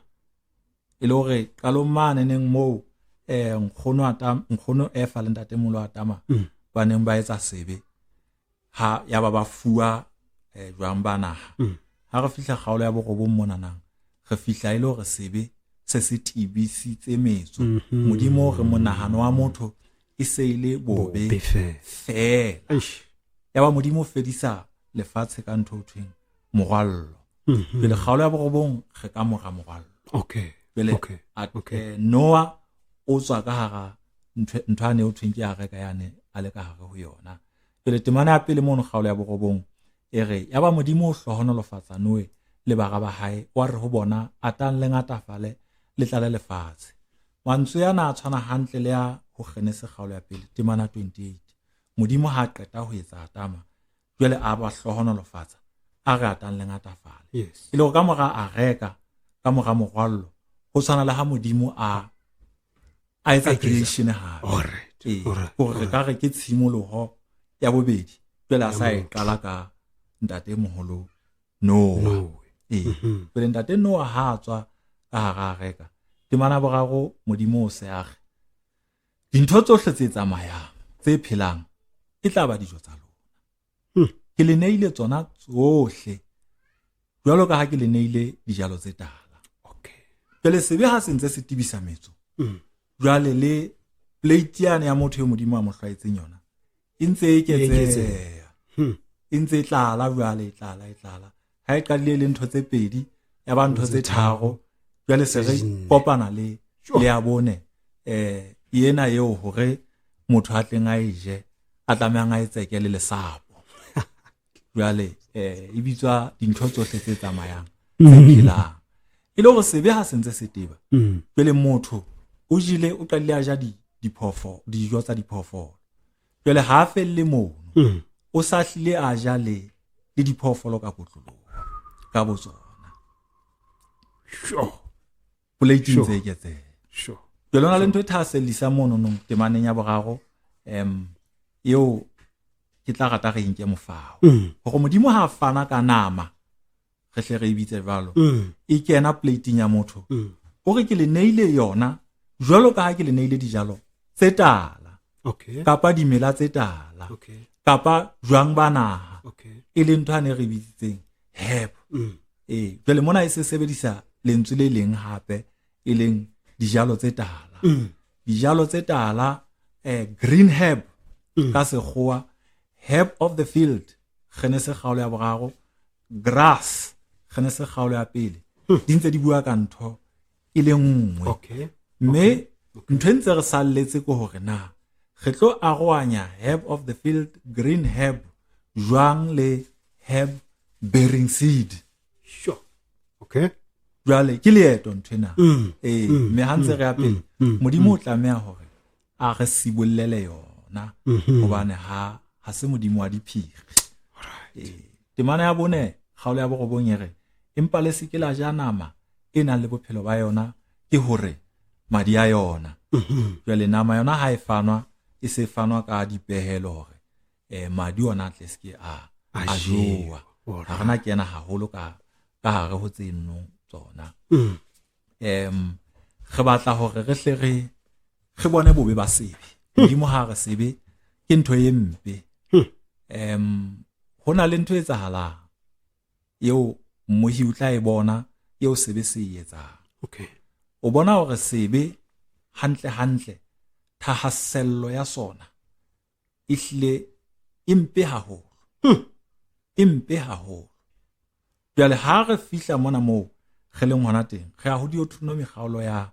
E le hore qalong mane neng moo nkgono Atam, nkgono Eva le ntatemoholo Adama ba neng ba etsa sebe, ha ya ba ba fuwa jwang ba naha. Ha re fihla kgaolo ya borobong mona nang, re fihla e le hore sebe se se tibisitse metso. Modimo o re monahano wa motho e se e le bobe Bobe feela. feela. Eish. Ya ba Modimo o fedisa lefatshe ka ntho ho thweng morwallo. Pele kgaolo ya borobong re ka mora morwallo. Okay. Pele Okay. Okay. Noah o tswa ka hara ntho ane ho thweng ke areka yane a le ka hare ho yona. Pele temana ya pele mono kgaolo ya borobong e re ya ba Modimo o hlohonolofatsa Noe le bara ba hae, wa re ho bona atang le ngatafale le tlale lefatshe. Mantswe ana a tshwana hantle le a ho Genese kgaolo ya pele temana 28. Modimo ha a qeta ho etsa Adama, jwale a ba hlohonolofatsa, a re atang le ngatafale. Yes. E le hore ka mora areka, ka mora morwallo, ho tshwana le ha Modimo a etsa Eketsa. creation hape. All right. Ee, All right. hore re ka re ke tshimoloho ya bobedi, jwale a sa e motho. qala ka ntatemoholo Noah. Noe. Ee, pele ntate Noah ha a tswa ka hara areka, temana boraro Modimo o se a re dintho tsohle tse tsamayang tse phelang e tla ba dijo tsa lona. Ke le neile tsona tsohle jwalo ka ha ke le neile dijalo tse tala. Okay. Jwale sebe ha se ntse se tibisa metso, jwale le plate yane ya motho eo Modimo a mo hlwaetseng yona e ntse e eketseha. E ntse e tlala jwale, e tlala, e tlala. Ha e qadile e le ntho tse pedi, ya ba ntho tse tharo. Jwale se re kopana le ya bone, ena eo hore motho a tleng a e je, a tlamehang a e tseke le lesapo. Jwale e bitswa dintho tsohle tse tsamayang tse phelang. E le hore sebe ha se ntse se teba, jwale motho o jele, o qadile a ja diphoofolo, dijo tsa diphoofolo. Jwale ha a felle mono, o sa hlile a ja le diphoofolo ka kotloloho ka botsona. Sure. Poleiting tse eketseha. Sure. Jwale ho na le ntho e thahasellisang mono nong temaneng ya boraro, eo ke tla rata re nke mofao. Hore Modimo ha a fana ka nama, re hle re e bitse jwalo, e kena plating ya motho. O re ke le neile yona jwalo ka ha ke le neile dijalo tse tala. Okay. Kapa dimela tse tala. Okay. Kapa jwang ba naha. Okay. E leng ntho a ne re bitsitseng herb. Jwale mona e se sebedisa lentswe le leng hape, e leng dijalo tse tala. Dijalo tse tala, green herb ka sekgowa, herb of the field, Genese kgaolo ya boraro, grass, Genese kgaolo ya pele. Di ntse di bua ka ntho e le nngwe. Okay. Mme ntho e ntse re salletse ke hore na re tlo arohanya herb of the field, green herb jwang le herb bearing seed. Sure. Okay. Jwale ke leeto ntho ena. Mme ha ntse re ya pele, Modimo o tlameha hore a re sibollele yona, hobane ha se Modimo wa diphiri. Temana ya bone, kgaolo ya borobong e re, empa le se ke la ja nama e nang le bophelo ba yona, ke hore madi a yona. Jwale nama yona ha e fanwa, e se fanwa ka dipehelo hore madi ona a tle se ke a jowa. Ha rena kena haholo ka hare ho tseno tsona. Re batla hore re hle re bone bobe ba sebe. Modimo ha re sebe ke ntho e mpe. Ho na le ntho e etsahalang eo mmohi o tla e bona, eo sebe se e etsang. Okay. O bona hore sebe hantle hantle thahasello ya sona e hlile e mpe haholo. E mpe haholo. Jwale ha re fihla mona moo re leng hona teng, re ya ho Deuteronomy kgaolo ya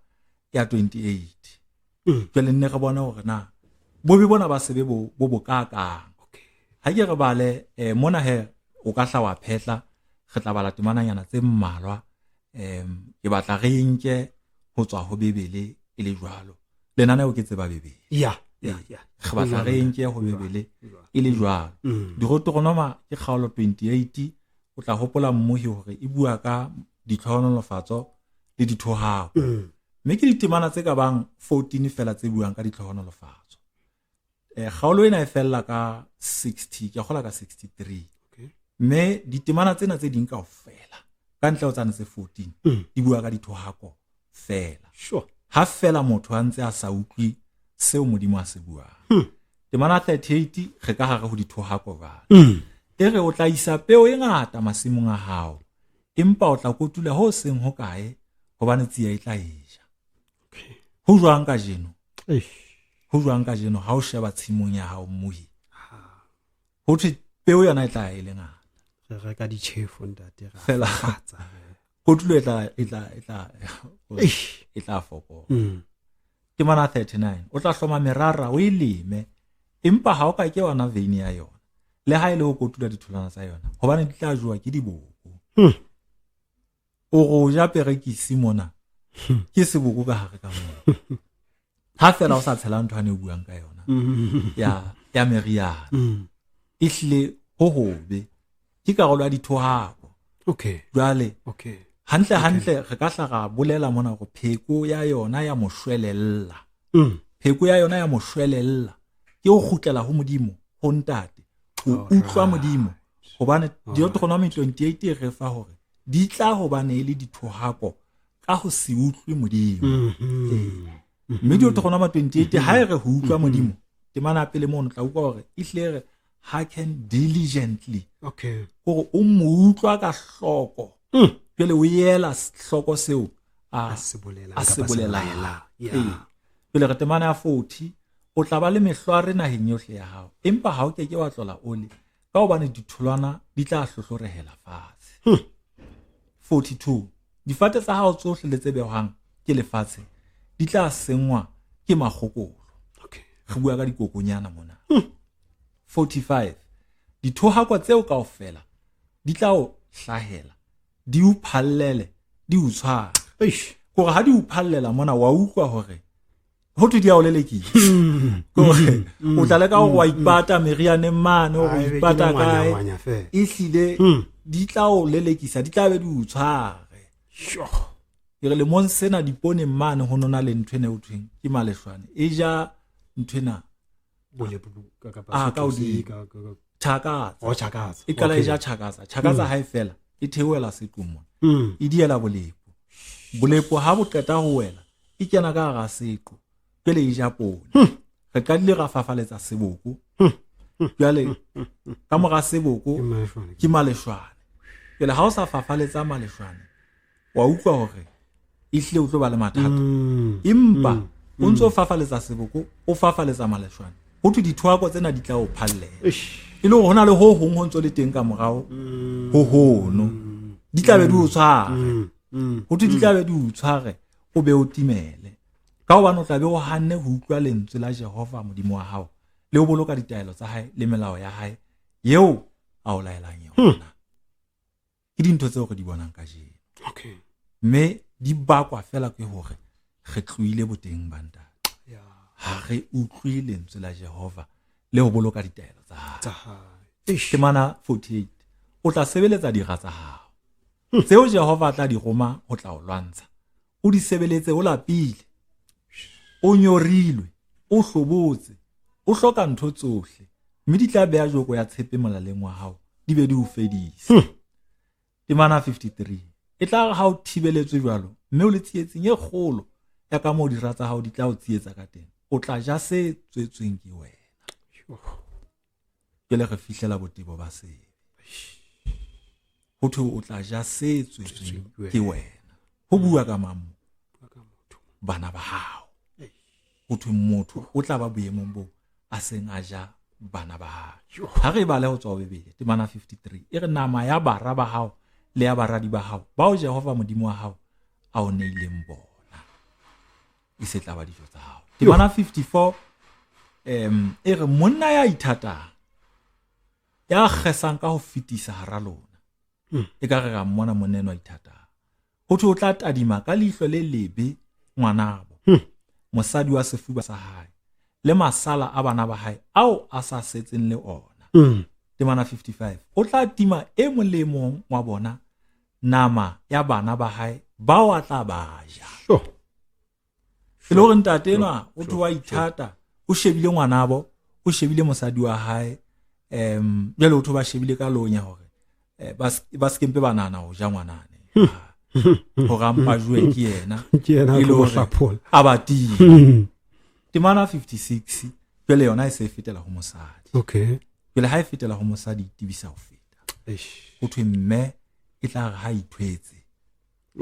28. Jwale nne re bona hore na bobe bona ba sebe bo bokakang. Okay. Ha ke re bale mona he o ka hla wa phetla, re tla bala temananyana tse mmalwa. Ke batla re nke ho tswa ho Bibele e le jwalo. Lenaneo ke tseba Bibele. Yeah. Re batla re nke ho Bibele e le jwalo. Deuteronoma ke kgaolo 28. O tla hopola mmohi hore e bua ka ditlhohonolofatso le dithohako. Mme ke ditemana tse ka bang 14 fela tse buang ka ditlhohonolofatso. Kgaolo ena e fella ka 60, ke kgola ka 63. Okay. Mme ditemana tsena tse ding kaofela ka ntle ho tsane tse 14 di bua ka dithohako fela. Sure. Ha fela motho a ntse a sa utlwe seo Modimo a se buang. Temana 38 re ka hare ho dithohako jwale. E re o tla isa peo e ngata masimong a hao, empa o tla kotula ho seng ho kae, hobane tsia e tla e ja. Okay. Ho jwang kajeno? Ho jwang kajeno ha o sheba tshimong ya hao mmohi? Ho thwe peo yona e tla e le ngata. Re reka ditjhefo ntate, ra fela fafatsa. Kotulo e tla fokola. Temana 39, o tla hloma merara o e leme, empa ha o ka ke wa veine ya yona, le ha e le ho kotula ditholwana tsa yona, hobane di tla jowa ke diboko. O go ja perekisi mona, ke seboko ka hare ka mona. Ha fela o sa tshela ntho ane o buang ka yona ya meriana. E hlile ho hobe, ke karolo ya dithohako. Okay. Jwale okay. hantle hantle re ka hla ra bolela mona hore pheko ya yona ya moshwelella. Pheko ya yona ya moshwelella ke ho kgutlela ho Modimo, ho Ntate, ho utlwa Modimo. Hobane Deuteronomy 28 e re fa hore di tla hobane e le dithohako ka ho se utlwe Modimo. Mme Deuteronomy 28 ha e re ho utlwa Modimo, temana pele mono tla utlwa hore e hle re hearken diligently. Okay. Hore o mo utlwa ka hloko. Jwale o ela hloko seo a se bolelang. A se bolelang. Pele re temana ya 40, o tla ba le mehlware naheng yohle ya hao, empa ha o ke ke wa tlola ole, ka hobane ditholwana di tla hlohlorehela fatshe. 42, difate tsa hao tsohle le tse behwang ke lefatshe di tla senngwa ke makgokolo. Okay. Re bua ka dikokonyana mona. 45, Dithohako tseo kaofela di tla o hlahela, di o phallele, di o tshware. Kore ha di o phallela mona wa utlwa hore ho thwe di a o lelekisa. Kore o tla leka hore wa ipata merianeng mane, hore o ipata kae. Ehlile di tla o lelekisa, di tla be di o tshware. Ke re lemong sena diponeng mane ho nona le ntho ena e ho thweng ke maleshwane. E ja ntho ena ka hodimo. Chakatsa. E qala e ja chakatsa. Chakatsa ha e fela, e theohela seqong mona. E diela bolepo. Bolepo ha bo qeta ho wela, e kena ka hara seqo. Pele e ja poone. Re qadile ra fafaletsa seboko. Jwale ka mora seboko ke maleshwane. Pele ha o sa fafaletsa maleshwane, wa utlwa hore ehlile o tlo ba le mathata. Empa o ntso fafaletsa seboko, o fafaletsa maleshwane. Ho thwe dithoako tsena di tla o phallela. E le hore hona le ho hong ho ntso le teng ka morao ho hono. Di tla be di o tshware. Ho thwe di tla be di o tshware, o be o timele. Ka hobane o tla be o hanne ho utlwa lentswe la Jehova Modimo wa hao, le ho boloka ditaelo tsa hae le melao ya hae eo a o laelang yona. Ke dintho tseo re di bonang kajeno. Okay. Mme di bakwa fela ke hore re tlohile boteng ba Ntate. Ha re utlwe lentswe la Jehova le ho boloka ditaelo tsa hae. Temana 48. O tla sebeletsa dira tsa hao, tseo Jehova a tla di roma ho tla o lwantsha. O di sebeletse o lapile, o nyorilwe, o hlobotse, o hloka ntho tsohle, mme di tla beha joko ya tshepe molaleng wa hao, di be di o fedise. Temana 53. E tla re ha o thibeletswe jwalo, mme o le tsietsing e kgolo ya ka moo dira tsa hao di tla o tsietsa ka teng, o tla ja se tswetsweng ke wena. Pele re fihlela botebo ba sebe. Ho thwe o tla ja se tswetsweng ke wena. Ho bua ka mang? Bana ba hao. Ho thwe motho o tla ba boemong boo a seng a ja bana ba hae. Ha re bale ho tswa Bibele, temana 53, e re nama ya bara ba hao le ya baradi ba hao bao Jehova Modimo wa hao a o neileng bona, e se tla ba dijo tsa hao. Temana 54 e re monna ya ithatang, ya kgesang ka ho fetisa hara lona, e ka re ra mmona monna enwa ithatang, ho thwe o tla tadima ka leihlo le lebe ngwanabo, mosadi wa sefuba sa hae, le masala a bana ba hae ao a sa setseng le ona. Temana 55. O tla tima e mong le mong wa bona nama ya bana ba hae bao a tla ba ja. E le hore ntate enwa o thwe wa ithata, o shebile ngwanabo, o shebile mosadi wa hae, jwale o thwe ba shebile ka lonya hore ba se kempe ba nahana ho ja ngwanane. Hore a mpa jowe ke yena. Ke yena a tlo hlaphola. A ba tima. Temana 56 jwale yona e se e fetela ho mosadi. Okay. Jwale ha e fetela ho mosadi e tibisa ho feta. Ho thwe mme e tla re ha ithwetse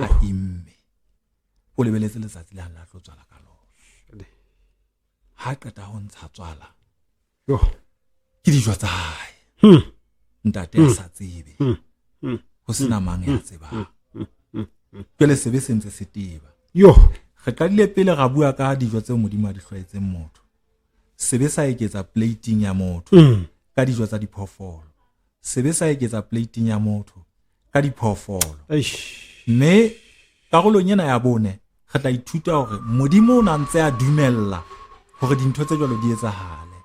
a imme, o lebeletse letsatsi le la tlo tswala ka lona. Ha qeta ho ntsha tswala, ke dijo tsa hae. Ntate a sa tsebe, ho sena mang ya tsebang. Jwale sebe se ntse se teba. Re qadile pele ra bua ka dijo tseo Modimo a di hlwaetseng motho. Sebe sa eketsa plating ya motho ka dijo tsa diphoofolo. Sebe sa eketsa plating ya motho ka diphoofolo. Mme karolong ena ya bone re tla ithuta hore Modimo o na ntse a dumella hore dintho tse jwalo di etsahale.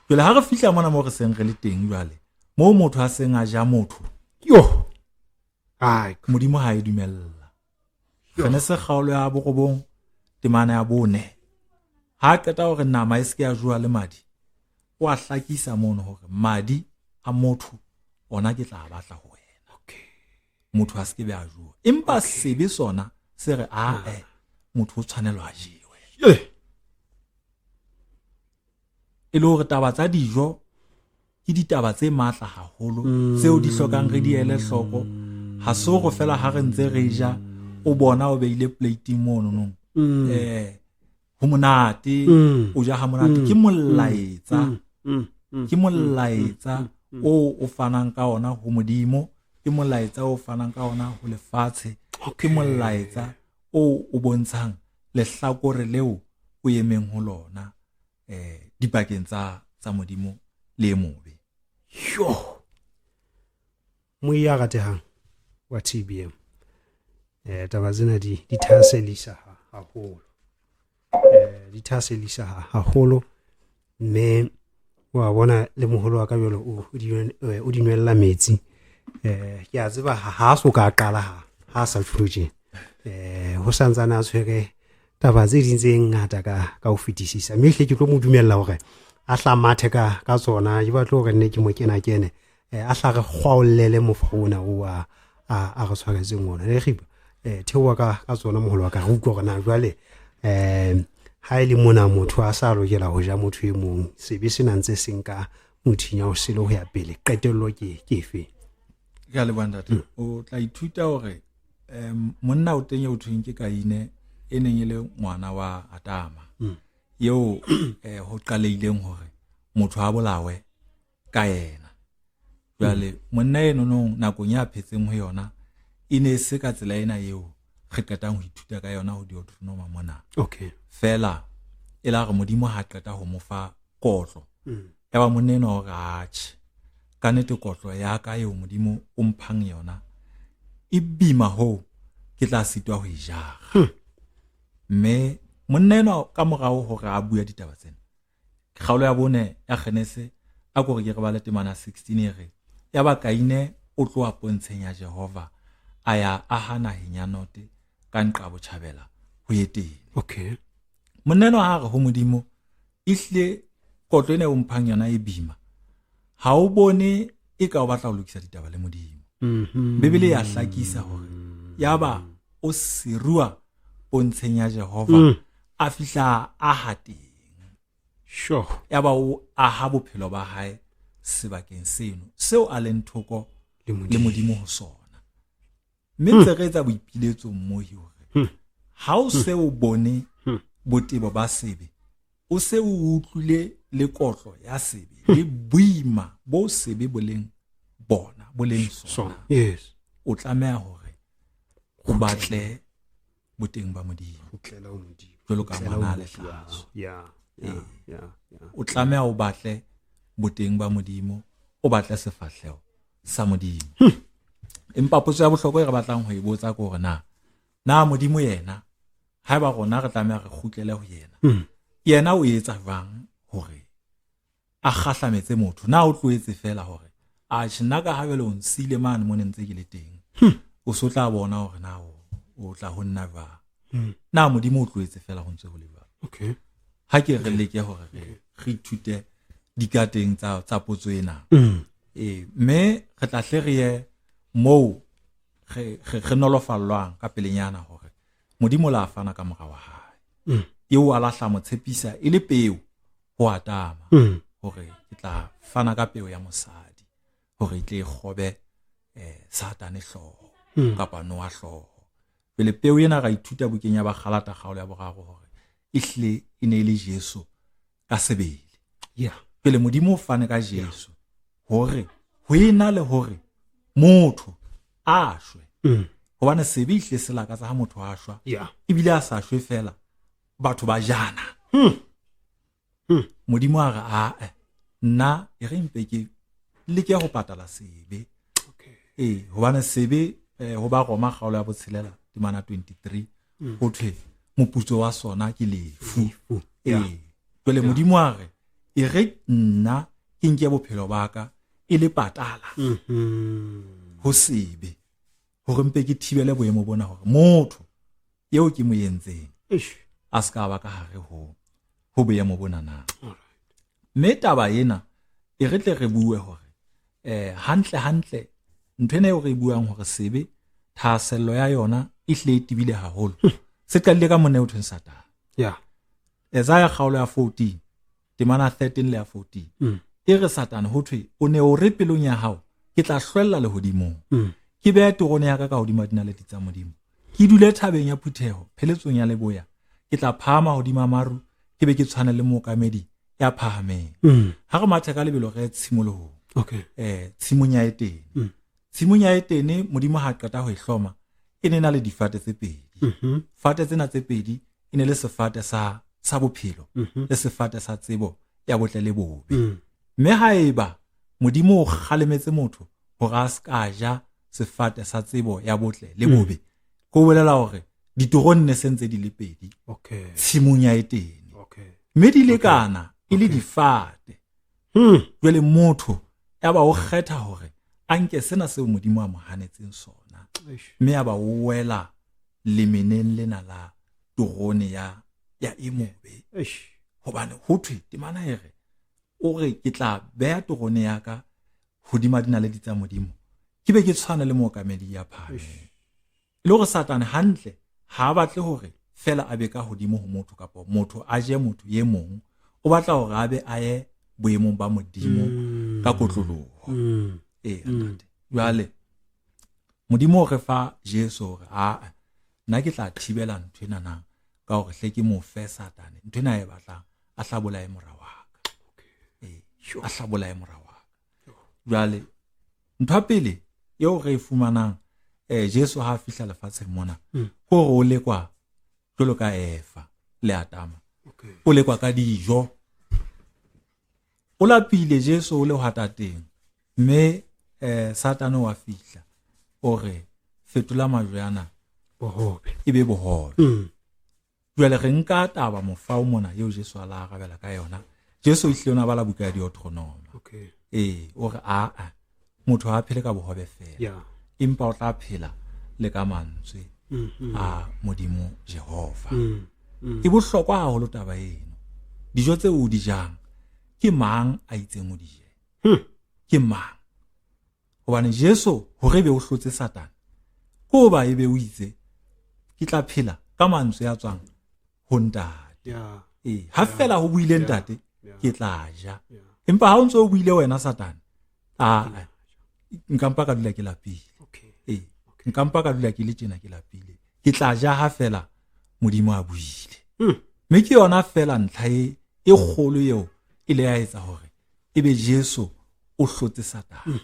Jwale ha re fihla mona moo re seng re le teng jwale, moo motho a seng a ja motho, Modimo ha e dumella. Genese kgaolo ya 9 temana ya 4. Ha qeta hore nama e se ke ya jowa le madi, o a hlakisa mono hore madi a motho ona ke tla batla ho wena. Motho a se ke be a jowa. Empa sebe sona se re motho o tshwanelwa a jewe. E le hore taba tsa dijo ke ditaba tse matla haholo tseo di hlokang re di ele hloko. Ha se hore fela ha re ntse re ja o bona o beile plating mono nong. Ho monate, o ja ha monate. Ke molaetsa. Ke molaetsa o o fanang ka ona ho Modimo, ke molaetsa o fanang ka ona ho lefatshe, ke molaetsa o o bontshang lehlakore leo o emeng ho lona dipakeng tsa Modimo le e mobe. Yo, moya ratehang wa TBM, taba tsena di thahasellisa haholo, di thahasellisa haholo, mme wa bona le moholo wa ka jwalo o di nwella metsi. Ke a tseba ha so ka qala ha sa tjho, ho santsane a tshwere taba tse ding tse ngata ka ho fetisisa, mme hle ke tlo mo dumella hore a hla mathe ka tsona. Ke batla hore nne ke mo kena kene, a hla re kgwaollele mofo ona o a re tshwaretseng ona. Le Khiba, theoha ka tsona moholo wa ka, re utlwe hore na jwale ha e le mona motho a sa lokela ho ja motho e mong, sebe sena ntse se nka mothinya o sele ho ya pele, qetello ke efe? Ke a leboha ntate. O tla ithuta hore monna o teng eo thweng ke Kaine, e neng e le ngwana wa Adama, eo ho qalehileng hore motho a bolawe ka yena. Jwale monna eno nong nakong ya phetseng ho yona e ne se ka tsela ena eo re qetang ho ithuta ka yona ho Deuteronoma mona. Okay. Fela e la re Modimo ha qeta ho mo fa kotlo, ya ba monna eno hore atjhe, ka nnete kotlo ya ka eo Modimo o mphang yona e bima hoo ke tla sitwa ho e jara. Mme monna enwa ka morao hore a bua ditaba tsena, kgaolo ya 4 ya Genese, a ko re ke re bale temana 16 e re, ya ba Kaine o tloha pontsheng ya Jehova a ya aha naheng ya Note ka nqa botjhabela ho Etene. Okay. Monna enwa ha re ho Modimo, ehlile kotlo ena o mphang yona e bima, ha o bone e ka o batla ho lokisa ditaba le Modimo. Bibele ya hlakisa hore yaba o sirua pontsheng ya Jehova, a fihla aha teng. Sure. Yaba o aha bophelo ba hae sebakeng seno seo a leng thoko le Modimo ho sona. Mme ntse re etsa boipiletso mmohi hore ha o se o bone botebo ba sebe, o se o utlwile le kotlo ya sebe le boima bo sebe boleng bona boleng sona, yes, o tlameha hore o batle boteng ba Modimo, jwalo ka ngwana le hlaso. O tlameha o batle boteng ba Modimo, o batle sefahleho sa Modimo. Empa potso ya bohlokwa e re batlang ho e botsa ke hore na Modimo yena, haeba rona re tlameha re kgutlele ho yena, yena o etsa jwang hore a kgahlametse motho? Na o tlohetse fela hore atjhe nna ka habele o nsile mane mo ne ntse ke le teng, o so tla bona hore na o tla ho nna jwang? Na Modimo o tlohetse fela ho ntse ho le jwalo? Okay. Ha ke re leke hore re ithute dikateng tsa potso ena. Mme re tla hle re ye moo re nolofallwang ka pelenyana hore Modimo la fana ka mora wa hae, eo a lahla mo tshepisa e le peo ho Adama, hore ke tla fana ka peo ya mosadi hore e tle e kgobe Satane hlooho kapa Noa hlooho. Pele peo ena ra ithuta bukeng ya Bagalata kgaolo ya 3 hore ehlile e ne e le Jesu ka sebele. Yeah. Pele Modimo o fane ka Jesu hore ho ena le hore motho a shwe, hobane sebe ehlile se lakatsa ha motho a shwa, ebile a sa shwe fela, batho ba jana. Modimo a re a nna e re mpe ke leke ho patala sebe. Okay. Hobane sebe ho ba Roma kgaolo ya 6 temana 23 ho thwe moputso wa sona ke lefu. Jwale Modimo a re e re nna ke nke bophelo ba ka e le patala ho sebe, hore mpe ke thibele boemo bona hore motho eo ke mo entseng a se ka ba ka hare ho boemo bona na. Mme taba ena e re tle re bue hore hantle hantle ntho ena eo re buang hore sebe thahasello ya yona e hle e tebile haholo, se qadile ka monna eo thweng Satane. Yeah. Isaiah kgaolo ya 14 temana 13 le ya 14 e re Satane ho thwe o ne o re pelong ya hao, ke tla hlwella lehodimong, ke beha terone ya ka ka hodima dinaledi tsa Modimo, ke dule thabeng ya phutheho pheletsong ya leboya, ke tla phahama hodima maru, ke be ke tshwane le mookamedi ya phahameng. Ha re mathe ka lebelo re tshimolohong. Okay. Tshimong ya Etene. Tshimong ya Etene Modimo ha qeta ho e hloma, e ne na le difate tse pedi. Fate tsena tse pedi e ne le sefate sa bophelo le sefate sa tsebo ya botle le bobe. Mme haeba Modimo o kgalemetse motho hore a ska ja sefate sa tsebo ya botle le bobe, go bolela hore ditorone ne sentse di le pedi tshimong ya Etene, mme di lekana e le difate. Jwale motho ya ba o kgetha hore a nke sena seo Modimo a mo hanetseng sona, mme ya ba o wela lemeneng lena la torone ya e mobe. Hobane ho thwe temana e re, o re ke tla beha torone ya ka hodima dinaledi tsa Modimo, ke be ke tshwane le mookamedi ya phahameng. E le hore Satane hantle ha a batle hore fela a be ka hodimo ho motho kapa motho a je motho e mong, o batla hore a be a ye boemong ba Modimo ka kotloloho. Ntate. Jwale Modimo o re fa Jesu hore a nna ke tla thibela ntho ena na ka hore hle ke mo fe Satane ntho ena e batlang, a hlabolae mora wa ka. A hlabolae mora wa ka. Jwale ntho ya pele eo re e fumanang Jesu ha a fihla lefatsheng mona, ke hore o lekwa jwalo ka Eva le Adama. O lekwa ka dijo. O lapile Jesu o le hwatateng, mme Satane wa fihla o re fetola majwe ana bohobe e be bohobe. Jwale re nka taba mofao mona eo Jesu a la arabela ka yona. Jesu ehlile o na bala buka ya Deuteronoma. O re a motho ha phele ka bohobe fela, empa o tla phela le ka mantswe a Modimo Jehova. E bohlokwa haholo taba eno. Dijo tseo o di jang, ke mang a itseng o di je? Ke mang? Hobane Jesu hore be o hlotse Satane, ko ba ebe o itse ke tla phela ka mantswe a tswang ho Ntate. Ha fela ho buile Ntate, ke tla ja. Empa ha o ntse o buile wena Satane, a nka mpa ka dula ke lapile. Nka mpa ka dula ke le tjena ke lapile. Ke tla ja ha fela Modimo a buile. Mme ke yona fela ntlha e kgolo eo e le ya etsa hore ebe Jesu o hlotse Satane.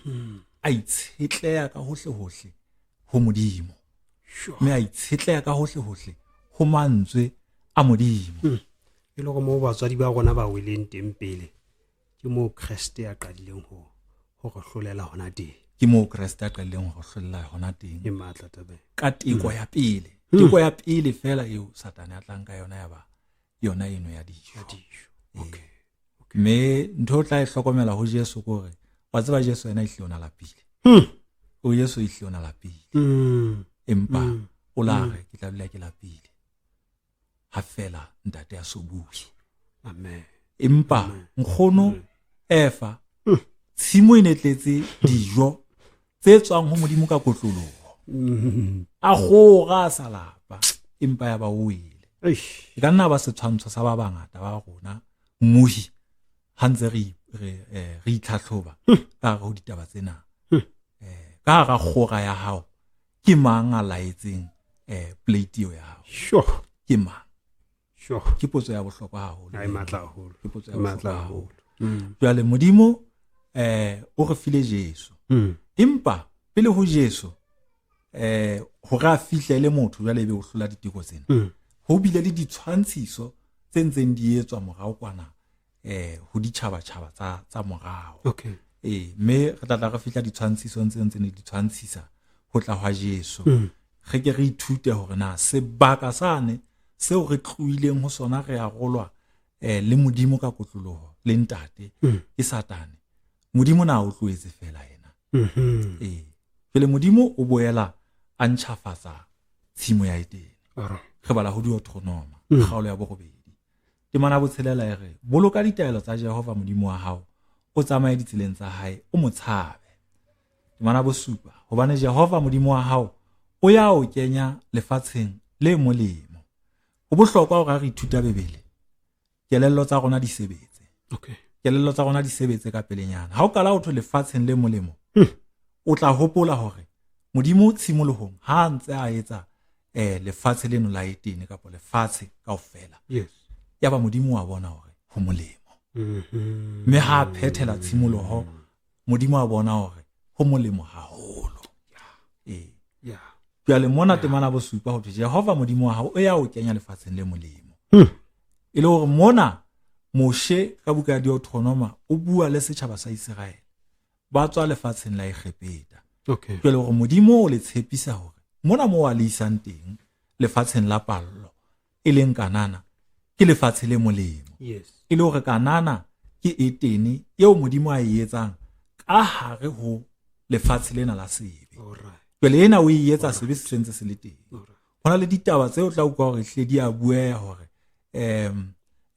A itshetleha ka hohle hohle ho Modimo. Mme a itshetleha ka hohle hohle ho mantswe a Modimo. E le hore moo batswadi ba rona ba weleng teng pele, ke moo Kreste a qadileng ho re hlolela hona teng. Ke moo Kreste a qadileng ho re hlolela hona teng. E matla taba. Ka teko ya pele. Teko ya pele fela eo Satane a tlang ka yona ya ba yona eno ya dijo. Mme ntho o tla e hlokomela ho Jesu ke hore wa tseba Jesu yena ehlile o na lapile. O Jesu ehlile o na lapile. Empa o la re ke tla dula ke lapile ha fela Ntate a so bue. Amen. Empa nkgono Eva tshimo e ne tletse dijo tse tswang ho Modimo ka kotloloho. A kgora a sa lapa, empa ya ba o wele. E ka nna ba setshwantsho sa ba bangata ba rona mmuhi ha ntse re itlhatlhoba ka hare ho ditaba tsena. Ka hara kgora ya hao ke mang a laetseng plate eo ya hao? Ke mang? Ke potso ya bohlokwa haholo. E matla haholo. Ke potso ya bohlokwa haholo. Jwale Modimo o re file Jesu. Empa pele ho Jesu hore a fihlele motho jwale ebe o hlola diteko tsena, ho bile le ditshwantshiso tse ntseng di etswa morao kwana ho ditjhabatjhaba tsa morao. Mme re tla re fihla ditshwantshisong tse ntseng di ditshwantshisa ho tla hwa Jesu. Re ke re ithute hore na sebaka sane seo re tlohileng ho sona re arolwa le Modimo ka kotloloho le Ntate ke Satane. Modimo na o tlohetse fela yena. Pele Modimo o boela a ntjhafatsa tshimo ya Etene. Re bala ho Deuteronoma kgaolo ya 8. Temana 6 e re, boloka ditaelo tsa Jehova Modimo wa hao, o tsamaye ditseleng tsa hae, o mo tshabe. Temana 7, hobane Jehova Modimo wa hao o ya o kenya lefatsheng le molemo. Ho bohlokwa hore re ithuta Bibele, kelello tsa rona di sebetse. Kelello tsa rona di sebetse ka pelenyana. Ha o kala ho thwe lefatsheng le molemo, o tla hopola hore Modimo tshimolohong ha ntse a etsa lefatshe leno la Etene kapa lefatshe kaofela. Ya ba Modimo wa bona hore ho molemo. Mme ha phethela tshimoloho, Modimo wa bona hore ho molemo haholo. Jwale mona temana 7 ho thwe Jehova Modimo wa hao o ya o kenya lefatsheng le molemo. E le hore mona Moshe ka buka ya Deuteronoma o bua le setjhaba sa Iseraele. ba tswa lefatsheng la Egepeta. Okay. Jwale hore Modimo o le tshepisa hore mona moo a le isang teng lefatsheng la pallo e leng Kanana ke lefatshe le molemo. Yes. E le hore Kanana ke Etene eo Modimo a e etsang ka hare ho lefatshe lena la sebe. All right. Jwale ena o e etsa sebe se sentse se le teng. All right. Ho na le ditaba tseo o tla utlwa hore hle di a bueha hore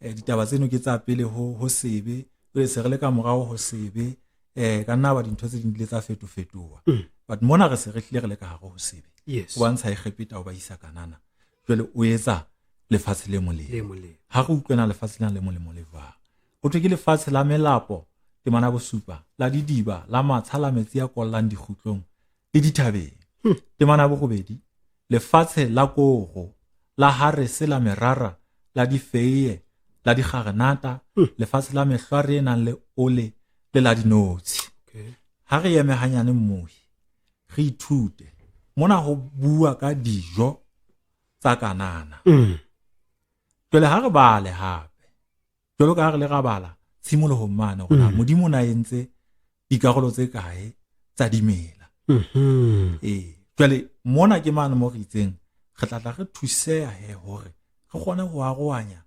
ditaba tseno ke tsa pele ho sebe, jwale se re le ka morao ho sebe, ka nna ba dintho tse ding di ile tsa fetofetoha. But mona re se re hlile re le ka hare ho sebe. Yes. O ba ntsha Egepeta o ba isa Kanana. Jwale o etsa lefatshe le molemo. Le molemo. Ha re utlwe na lefatshe lena le molemo le jwang. Ho thwe ke lefatshe la melapo, temana bosupa, la didiba, la matsha, la metsi a kollang dikgutlong le dithabeng. Temana borobedi, lefatshe la koro, la harese, la merara, la difeie, la digarenata, lefatshe la mehlware e nang le ole le la dinotshi. Okay. Ha re eme hanyane mmohi, re ithute. Mona ho bua ka dijo tsa Kanana. Jwale ha re bale hape, jwalo ka ha re le ra bala tshimolohong mane hore na Modimo o na entse dikarolo tse kae tsa dimela. Jwale mona ke mane mo re itseng re tla tla re thuseha he hore re kgone ho arohanya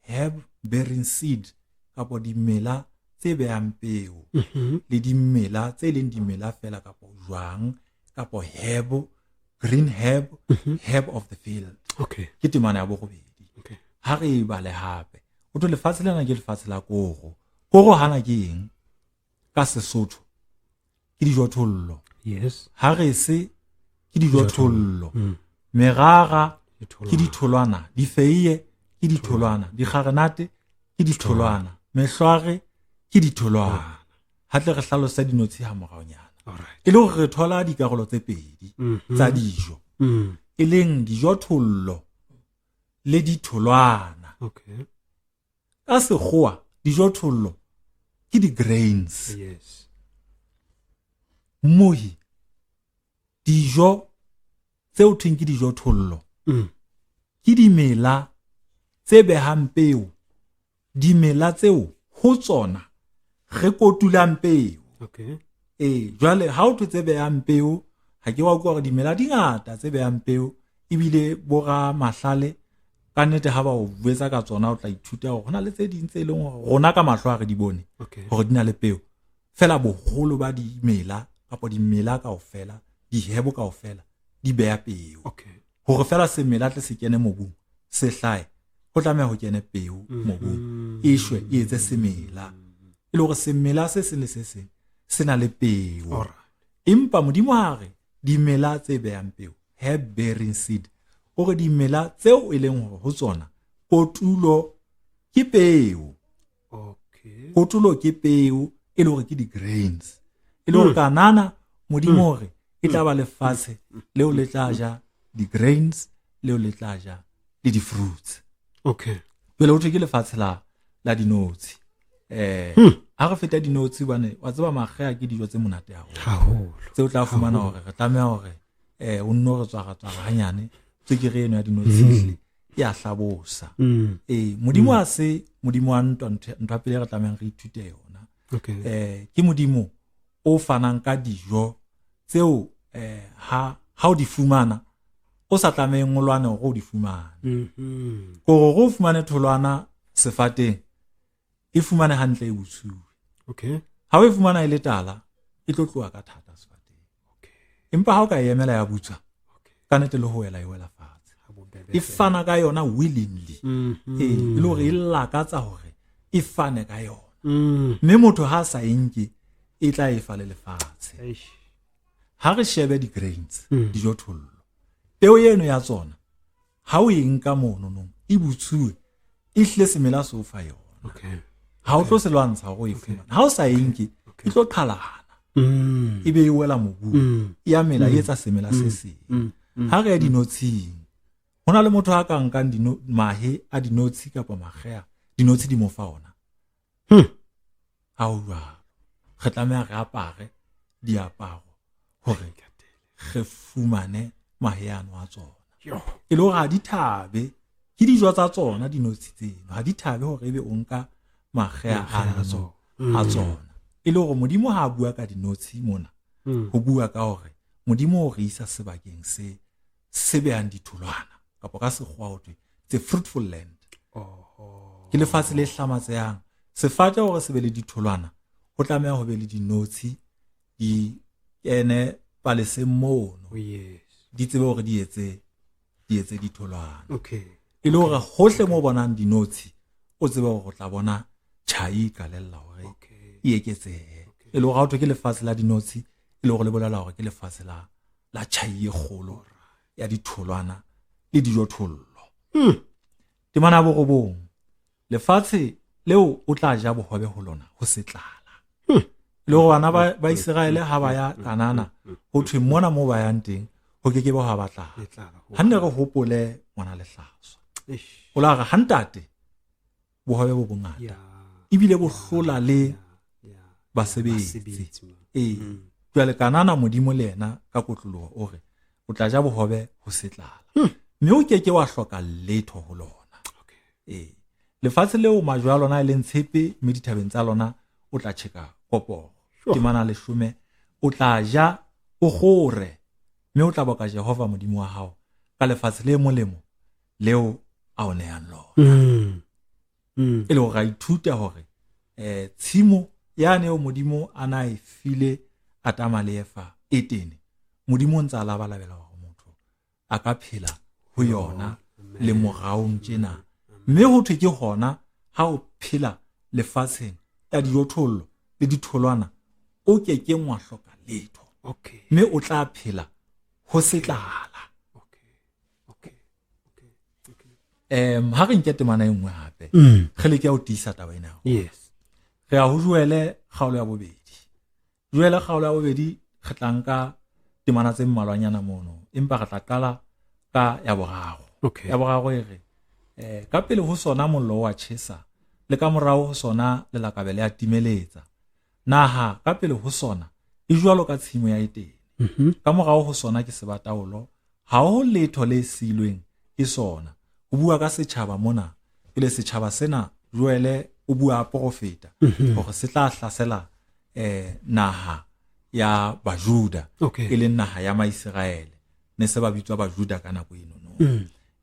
herb bearing seed kapo dimela tse behang peo le dimela tse leng dimela fela kapo jwang kapo herb, green herb, herb of the field. Okay. Ke temana ya borobedi. Okay. Ha re e bale hape, ho thwe lefatshe lena ke lefatshe la koro. Koro hana ke eng ka Sesotho? Ke dijothollo. Yes. Harese ke dijothollo. Merara ke ditholwana, difeie ke ditholwana, digarenate ke ditholwana, mehlware ke ditholwana. Ha tle re hlalose dinotshi ha moraonyana. All right. E le hore re thola dikarolo tse pedi tsa dijo, e leng dijothollo le ditholwana. Okay. Ka sekgowa dijothollo ke di-grains. Yes. Mohi, dijo tseo thweng ke dijothollo ke dimela tse behang peo, dimela tseo ho tsona re kotulang peo. Okay. Jwale ha o thwe tse behang peo, ha ke wa utlwa hore dimela di ngata tse behang peo, ebile bo ramahlale ka nnete ha ba o jwetsa ka tsona o tla ithuta hore hona le tse ding tse leng hore rona ka mahlo ha re di bone Okay. hore di na le peo. Fela boholo ba dimela kapa dimela kaofela, dihebo kaofela di beha peo. Okay. Hore fela semela tle se kene mobung, se hlahe, ho tlameha ho kene peo mobung, e shwe e etse semela. E le hore semela se seng le se seng se na le peo. All right. Empa Modimo ha re dimela tse behang peo, herb bearing seed, hore dimela tseo e leng hore ho tsona kotulo ke peo. Okay. Kotulo ke peo, e le hore ke di-grains. E le hore Kanana Modimo hore e tla ba lefatshe leo le tla ja di-grains, leo le tla ja le di-fruits. Okay. Jwale ho thwe ke lefatshe la dinotshi. Ha re feta dinotshi hobane wa tseba makgea ke dijo tse monate haholo. Haholo. Tseo tla fumana hore re tlameha hore o nno re tswara-tswara hanyane, tswekere eno ya dinotshi ehlile e a hlabosa. Modimo ha se Modimo wa ntwa, ntho ya pele re tlamehang re ithute yona. Okay. Ke Modimo o fanang ka dijo tseo ha o di fumana o sa tlameheng o lwane hore o di fumane. Kore o fumane tholwana sefateng, e fumane hantle e botsuwe. Okay. Ha o e fumana e le tala, e tlo tloha ka thata sefateng. Okay. Empa ha o ka e emela ya butswa, Okay. ka nnete le ho wela e wela fatshe. Ha bobebe E fela. fana ka yona willingly. E le hore e lakatsa hore e fane ka yona. Mme motho ha a sa e nke, e tla e fa le lefatshe. Eish. Ha re shebe di-grains, dijothollo, peo eno ya tsona, ha o e nka mono nong, e butsuwe, e hlile semela se o fa yona. Okay. Ha o tlo se lwantsha hore o e fumane. Ha o sa e nke, e tlo qhalana. E be e wela mobung. E a mela, e etsa semela se seng. Ha re ya dinotshing, ho na le motho a ka nkang mahe a dinotshi kapa makgea, dinotshi di mo fa ona. Ha ho jwalo. Re tlameha re apare diaparo hore re fumane mahe ano a tsona. E le hore ha di thabe, ke dijo tsa tsona dinotshi tseno, ha di thabe hore ebe o nka makgea Makgea a ano tsona. a tsona. E le hore Modimo ha a bua ka dinotshi mona, ho bua ka hore Modimo o re isa sebakeng se se behang ditholwana, kapa ka sekgowa ho thwe it's a fruitful land. Ke lefatshe le hlamatsehang. Sefate hore se be le ditholwana, ho tlameha ho be le dinotshi di kene paleseng mono. Oh, yes. Di tsebe hore di etse ditholwana. Okay. E le hore hohle mo bonang dinotshi, o tsebe hore o tla bona tjhai e qalella hore e eketsehe. E le hore ha ho thwe ke lefatshe la dinotshi, e le hore le bolela hore ke lefatshe la tjhai e kgolo ya ditholwana le dijothollo. Temana ya 9, lefatshe leo o tla ja bohobe ho lona ho se tlala. Le hore bana ba Iseraele ha ba ya Kanana, ho thwe mona moo ba yang teng ho ke ke ba ha ba tlala. Ha nne re hopole ngwana Lehlaswa. O la re ha ntate bohobe bo bongata. Ebile bo hlola le basebetsi. Jwale Kanana Modimo le yena ka kotloloho o re o tla ja bohobe ho se tlala. Mme o ke ke wa hloka letho ho lona. Lefatshe leo majwe a lona e leng tshepe, mme dithabeng tsa lona o tla tjheka koporo. Temana 10, o tla ja o kgore, mme o tla boka Jehova Modimo wa hao ka lefatshe le molemo leo a o nehang lona. E le hore a ithuta hore tshimo yane eo Modimo a na e file Adama le Eva Etene, Modimo o ntse a labalabela hore motho a ka phela ho yona le moraong tjena. Mme ho thwe ke hona ha o phela lefatsheng ya dijothollo le ditholwana, o ke keng wa hloka letho. Mme o tla phela ho se tlala. Ha re nke temana e nngwe hape, re leke ho tiisa taba ena. Yes. Re ya ho Joele kgaolo ya 2. Joele kgaolo ya 2 re tla nka temana tse mmalwanyana mono, empa re tla qala ka ya 3. Ya 3 e re, ka pele ho sona mollo wa tjhesa, le ka morao ho sona lelakabe le a timeletsa. Naha ka pele ho sona e jwalo ka tshimo ya Etene. Ka morao ho sona ke sebataolo, ha ho letho le silweng ke sona. O bua ka setjhaba mona, pele setjhaba sena Joele o bua a porofeta hore se tla hlasela naha ya Bajuda, e leng naha ya Maiseraele, ne se ba bitswa Bajuda ka nako eno no.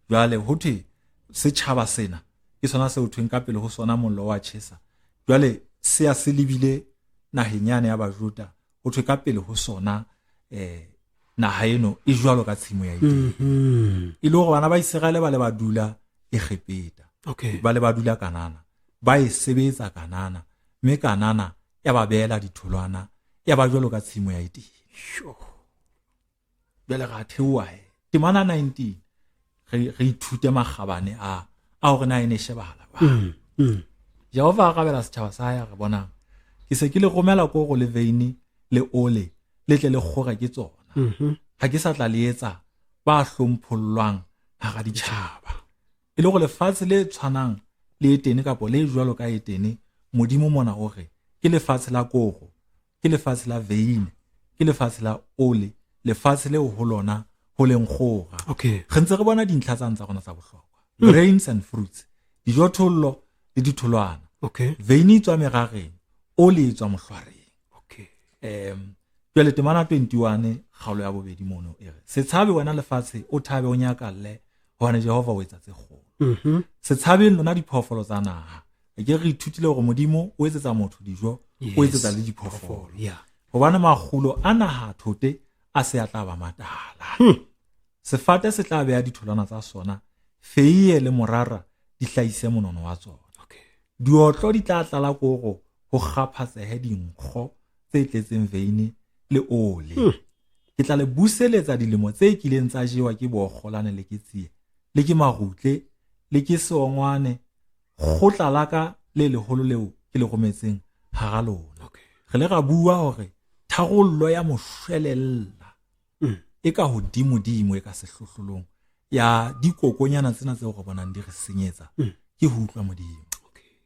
Jwale ho thwe setjhaba sena ke sona se ho thweng ka pele ho sona mollo wa tjhesa. Jwale se ya se lebile naheng yane ya Bajuda, ho thwe ka pele ho sona naha eno e jwalo ka tshimo ya Edene. E le hore bana ba Iseraele ba le ba dula Egepeta, ba le ba dula Kanana, ba e sebetsa Kanana, mme Kanana ya ba beela ditholwana, ya ba jwalo ka tshimo ya Edene. Jwale ra theoha he. Temana 19 re ithute makgabane a hore na e ne shebahala ba. Jehova a rabela setjhaba sa hae, re bonang ke se ke le romela koro le veine le ole, le tle le kgore ke tsona. Ha ke sa tla le etsa ba hlomphollwang hara ditjhaba. E le hore lefatshe le tshwanang le Etene kapa le jwalo ka Etene, Modimo mona o re ke lefatshe la koro, ke lefatshe la veine, ke lefatshe la ole, lefatshe leo ho lona ho leng kgora. Re ntse re bona dintlha tsa rona tsa bohlokwa. Grains and fruits, dijothollo le ditholwana. Veine e tswa merareng, ole e tswa mohlwareng. Jwale temana 21 kgaolo ya 2 mono e re, se tshabe wena lefatshe, o thabe o nyakalle, hobane Jehova o etsa tse kgolo. Se tshabeng lona diphoofolo tsa naha. Ke re ithutile hore Modimo o etsetsa motho dijo, o etsetsa le diphoofolo. Hobane makgulo a naha thote a se a tla ba matala. Sefate se tla beha ditholwana tsa sona, feiye le morara di hlahise monono wa tsona. Diotlo di tla tlala koro, ho kgaphatsehe dinkgo tse tletseng veine le ole. Ke tla le buseletsa dilemo tse kileng tsa jewa ke bokgolane le ke tsie, le ke marutle, le ke seongwane, kgotla la ka le leholo leo ke le rometseng hara lona. Re le ra bua hore tharollo ya moshwelella e ka hodimodimo, e ka sehlohlolong ya dikokonyana tsena tseo re bonang di re senyetsa, ke ho utlwa Modimo,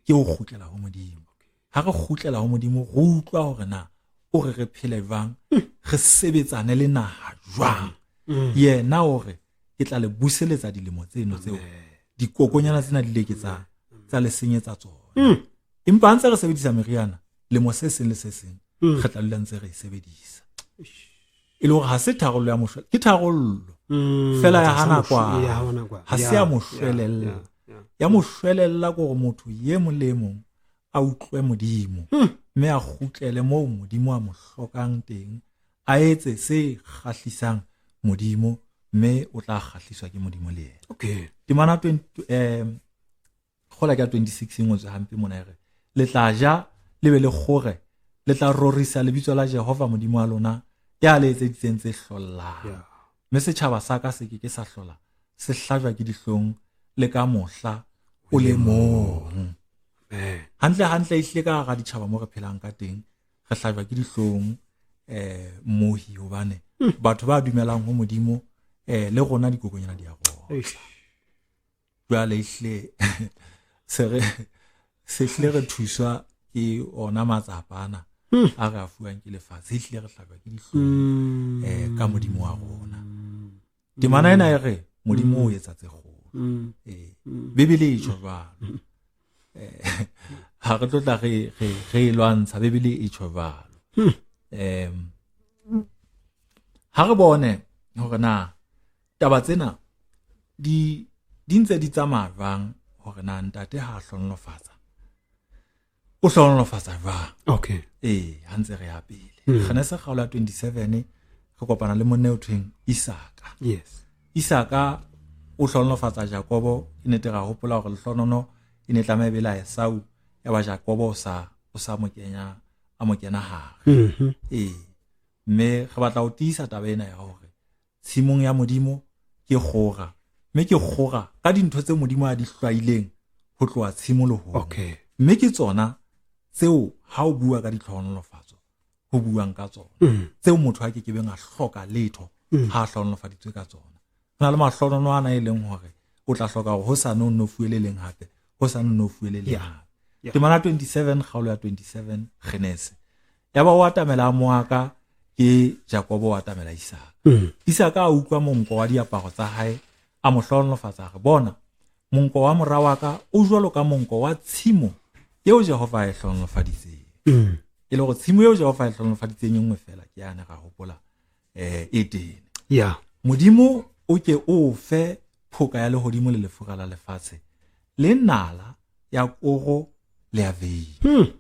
ke ho kgutlela ho Modimo. Ha re kgutlela ho Modimo, re utlwa hore na o re re phele jwang, re sebetsane le naha jwang. Yena o re ke tla le buseletsa dilemo tseno tseo dikokonyana tsena di leke tsa le senyetsa tsona. Empa ha ntse re sebedisa meriana, Lemo se seng le se seng re tla dula ntse re e sebedisa. E le hore ha se tharollo ya moshwelella, ke tharollo fela ya ha nakwana, ha se ya moshwelella. Ya moshwelella ke hore motho ye mong le mong a utlwe Modimo, mme a kgutlele moo Modimo a mo hlokang teng, a etse se kgahlisang Modimo, mme o tla kgahliswa ke Modimo le yena. Okay. Temana 20 kgola ka 26 e ngotswe hampe mona e re, le tla ja le be le kgore, le tla rorisa lebitso la Jehova Modimo wa lona ya le etseditseng tse hlollang. Mme setjhaba sa ka se ke ke sa hlola se hlajwa ke dihlong le ka mohla o le mong. Hantle hantle ehlile ka hara ditjhaba mo re phelang ka teng, re hlajwa ke dihlong mohi, hobane batho ba dumelang ho Modimo le rona dikokonyana di a rona. Jwale ehlile se hlile re thuswa ke ona matsapa ana a re a fuwang ke lefatshe, ehlile re hlajwa ke dihlong ka Modimo wa rona. Temana ena e re Modimo o etsa tse kgolo. Bibele e tjho jwalo. Ha re tlo tla re e lwantsha, Bibele e tjho jwalo. Ha re bone hore na taba tsena di ntse di tsamaya jwang, hore na ntate ha a hlonolofatsa o hlonolofatsa jwang. Okay. Ha ntse re ya pele. Genese kgaolo ya 27 re kopana le monna eo thweng Isaka. Yes. Isaka o hlonolofatsa Jakobo, e nete ra hopola hore lehlonono e ne tlameha e be la Esau, ya ba Jakobo o sa mo kenya, a mo kena hare. Mme re batla ho tiisa taba ena ya hore tshimong ya Modimo ke kgora, mme ke kgora ka dintho tse Modimo a di hlwaileng ho tloha tshimolohong. Okay. Mme ke tsona tseo ha o bua ka ditlhohonolofatso ho buang ka tsona, tseo motho a kekebeng a hloka letho ha a hlohonolofaditswe ka tsona. Ho na le mahlohonono ana e leng hore o tla hloka hore ho sa no no fuwe le leng hape, ho sa no fuwe le leng hape. Temana 27 kgaolo ya 27 Genese. Ya ba o atamela moaka ke Jakobo o atamela Isaka. Isaka a utlwa monko wa diaparo tsa hae, a mo hlohonolofatsa, re bona monko wa mora wa ka o jwalo ka monko wa tshimo eo Jehova a e hlohonolofaditseng. E le hore tshimo eo Jehova a e hlohonolofaditseng e nngwe fela ke yane ra hopola Edene. Yeah. Modimo o ke o fe phoka ya lehodimo le lefura la lefatshe le nala ya koro le ya veine.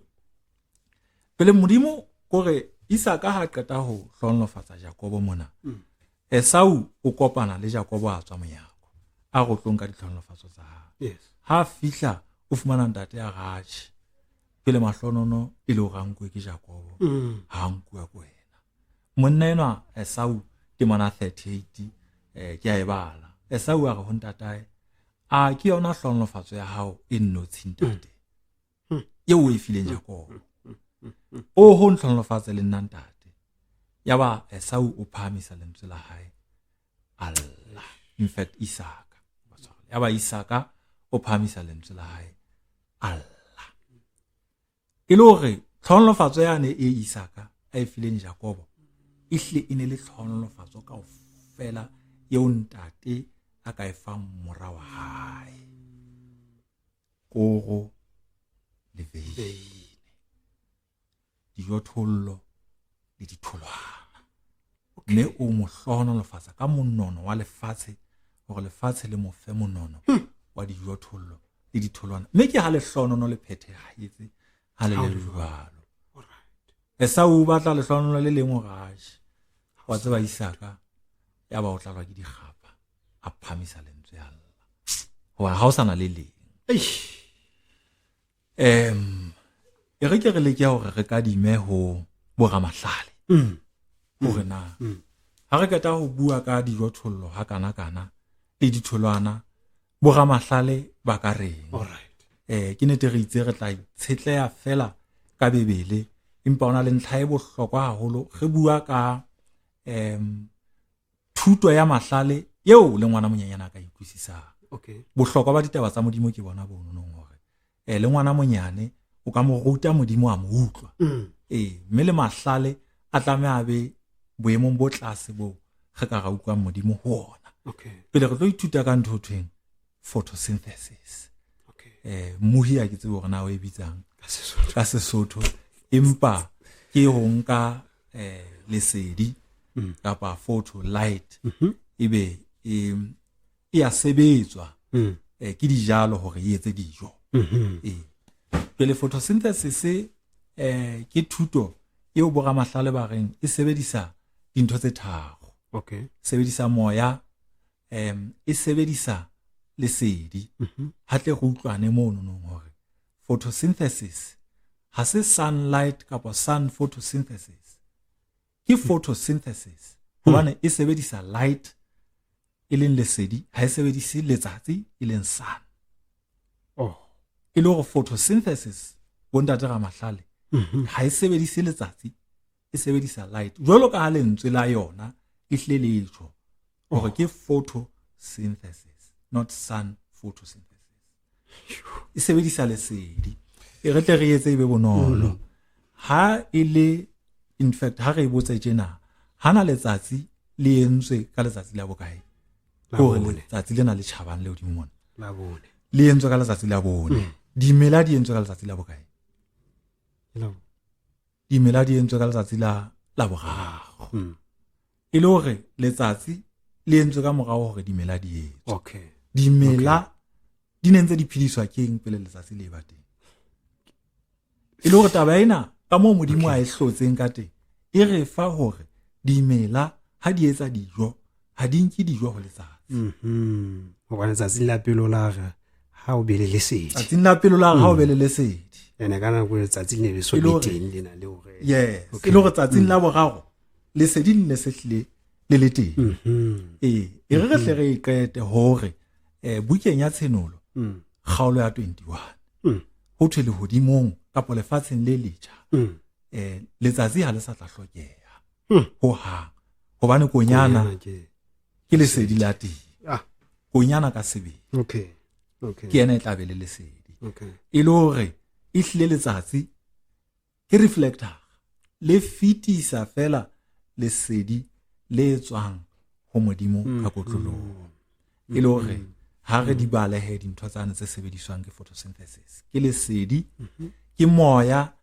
Pele Modimo kore Isaka ha qeta ho hlohonolofatsa Jakobo mona, Esau o kopana le Jakobo a tswa monyako, a go tlong ka ditlhohonolofatso tsa hae. Yes. Ha fihla o fumana ntate a ratjhe. Pele mahlonono e le hore a nkuwe ke Jakobo, ha nkuwa ke wena. Monna enwa Esau temana 38 ke a e bala. Esau a re ho ntatae, a ke yona hlohonolofatso ya hao e nnotshi ntate, eo o e fileng Jakobo. O ho ntlhonolofatse le nna ntate. Ya ba Esau o phahamisa lentswe la hae a lla. In fact Isaka. Ya ba Isaka o phahamisa lentswe la hae a lla. E le hore tlhonolofatso yane e Isaka a e fileng Jakobo e hle e ne le tlhonolofatso kaofela eo ntate a ka e fang mora wa hae. Koro le veine, dijothollo le ditholwana. Mme o mo hlohonolofatsa ka monono wa lefatshe, hore lefatshe le mo fe monono wa dijothollo le ditholwana. Mme ke ha lehlohonono le phethahetse ha le le jwalo. Esau o batla lehlohonono le leng hore a je. Wa tseba Isaka ya ba o tlalwa ke dikgapa, a phamisa lentswe a lla. Hobane ha o sa na le leng. E re ke re leke hore re kadime ho boramahlale. Hore na ha re qeta ho bua ka dijothollo ha kana kana le ditholwana, boramahlale ba ka reng? Alright. Ke nete re itse re tla itshetleha fela ka Bibele, empa ona le ntlha e bohlokwa haholo. Re bua ka thuto ya mahlale eo le ngwana monyenyana a ka utlwisisang. Okay. Bohlokwa ba ditaba tsa Modimo ke bona bono hore le ngwana monyane o ka mo ruta Modimo a mo utlwa. Mme le mahlale a tlameha a be boemong bo tlase bo re ka ra utlwang Modimo ho ona. Okay. Pele re tlo ithuta ka ntho thweng photosynthesis. Okay. Mohi a ke tsebe hore na o e bitsang ka Sesotho. Empa ke ho nka lesedi kapa photo light ebe e ya sebetswa ke dijalo hore e etse dijo. Pele photosynthesis ke thuto eo boramahlale ba reng e sebedisa dintho tse tharo. Okay. Sebedisa moya, e sebedisa lesedi. Hatle re utlwane mono nong hore photosynthesis ha se sunlight kapa sun photosynthesis. Ke photosynthesis hobane e sebedisa light e leng lesedi, ha e sebedise letsatsi e leng sun. Oh. E le hore photosynthesis bontate Ramahlale ha e sebedise letsatsi, e sebedisa light. Jwalo ka ha lentswe la yona e hle le tjho hore ke photosynthesis, not sun photosynthesis. E sebedisa lesedi. E re tle re etse e be bonolo. Ha e le, in fact ha re e botse tjena, hana letsatsi le entswe ka letsatsi la bokae? Hore letsatsi lena le tjhabang le hodimo mona. La bone. Le entswe ka letsatsi la bone. Dimela di entswe ka letsatsi la bokae? Dimela di entswe ka letsatsi la boraro. E le hore letsatsi le entswe ka morao hore dimela di etswe. Okay. Dimela di ne ntse di phediswa ke eng pele letsatsi le ba teng? E le hore taba ena ka moo Modimo a e hlotseng ka teng, e re fa hore dimela ha di etsa dijo, ha di nke dijo ho letsatsi. Hobane tsatsing la pelo la re ha o be le lesedi. Tsatsing la pelo la re ha o be le lesedi. Ene ka nako letsatsi le ne le so le teng lena le hore. Yes. E le hore tsatsing la boraro lesedi le ne se hlile le le teng. E re hle re qete hore bukeng ya Tshenolo kgaolo ya 21 ho thwe lehodimong kapa lefatsheng le letjha letsatsi ha le sa tla hlokeha ho hang, hobane konyana ke lesedi la teng. Konyana ka sebele. Okay. Okay. Ke yena e tla be le lesedi. Okay. E le hore e hlile letsatsi ke reflector, le fetisa fela lesedi le tswang ho Modimo ka kotloloho. E le hore ha re di balehe dintho tsane tse sebediswang ke photosynthesis, ke lesedi, ke moya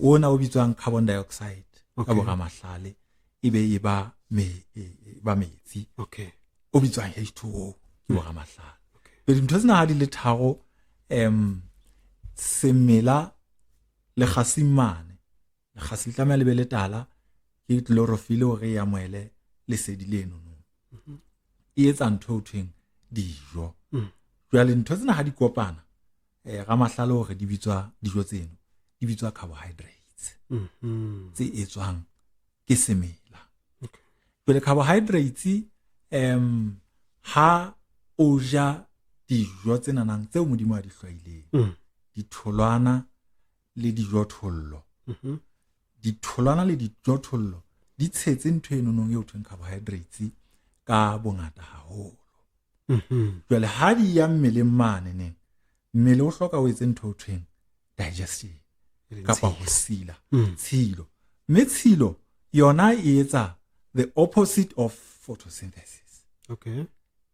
ona o bitswang carbon dioxide ka boramahlale, e be e ba metsi. Okay. O bitswang H2O ke boramahlale. Pele dintho tsena ha di le tharo, semela le kgasimane, lekgasi le tlameha le be le tala, ke chlorophyll hore e amohele lesedi leno. E etsa ntho eo thweng dijo. Jwale ntho tsena ha di kopana, ramahlale hore di bitswa dijo tseno, di bitswa carbohydrates tse etswang ke semela. Jwale carbohydrates ha o ja dijo tsena nang tseo Modimo a di hlwaileng, ditholwana le dijothollo, ditholwana le dijothollo di tshetse ntho eno nong eo thweng carbohydrates ka bongata haholo. Jwale ha di ya mmeleng mane neng, mmele o hloka o etse ntho eo thweng digestion kapa ho sila, tshilo. Mme tshilo yona e etsa the opposite of photosynthesis. Okay.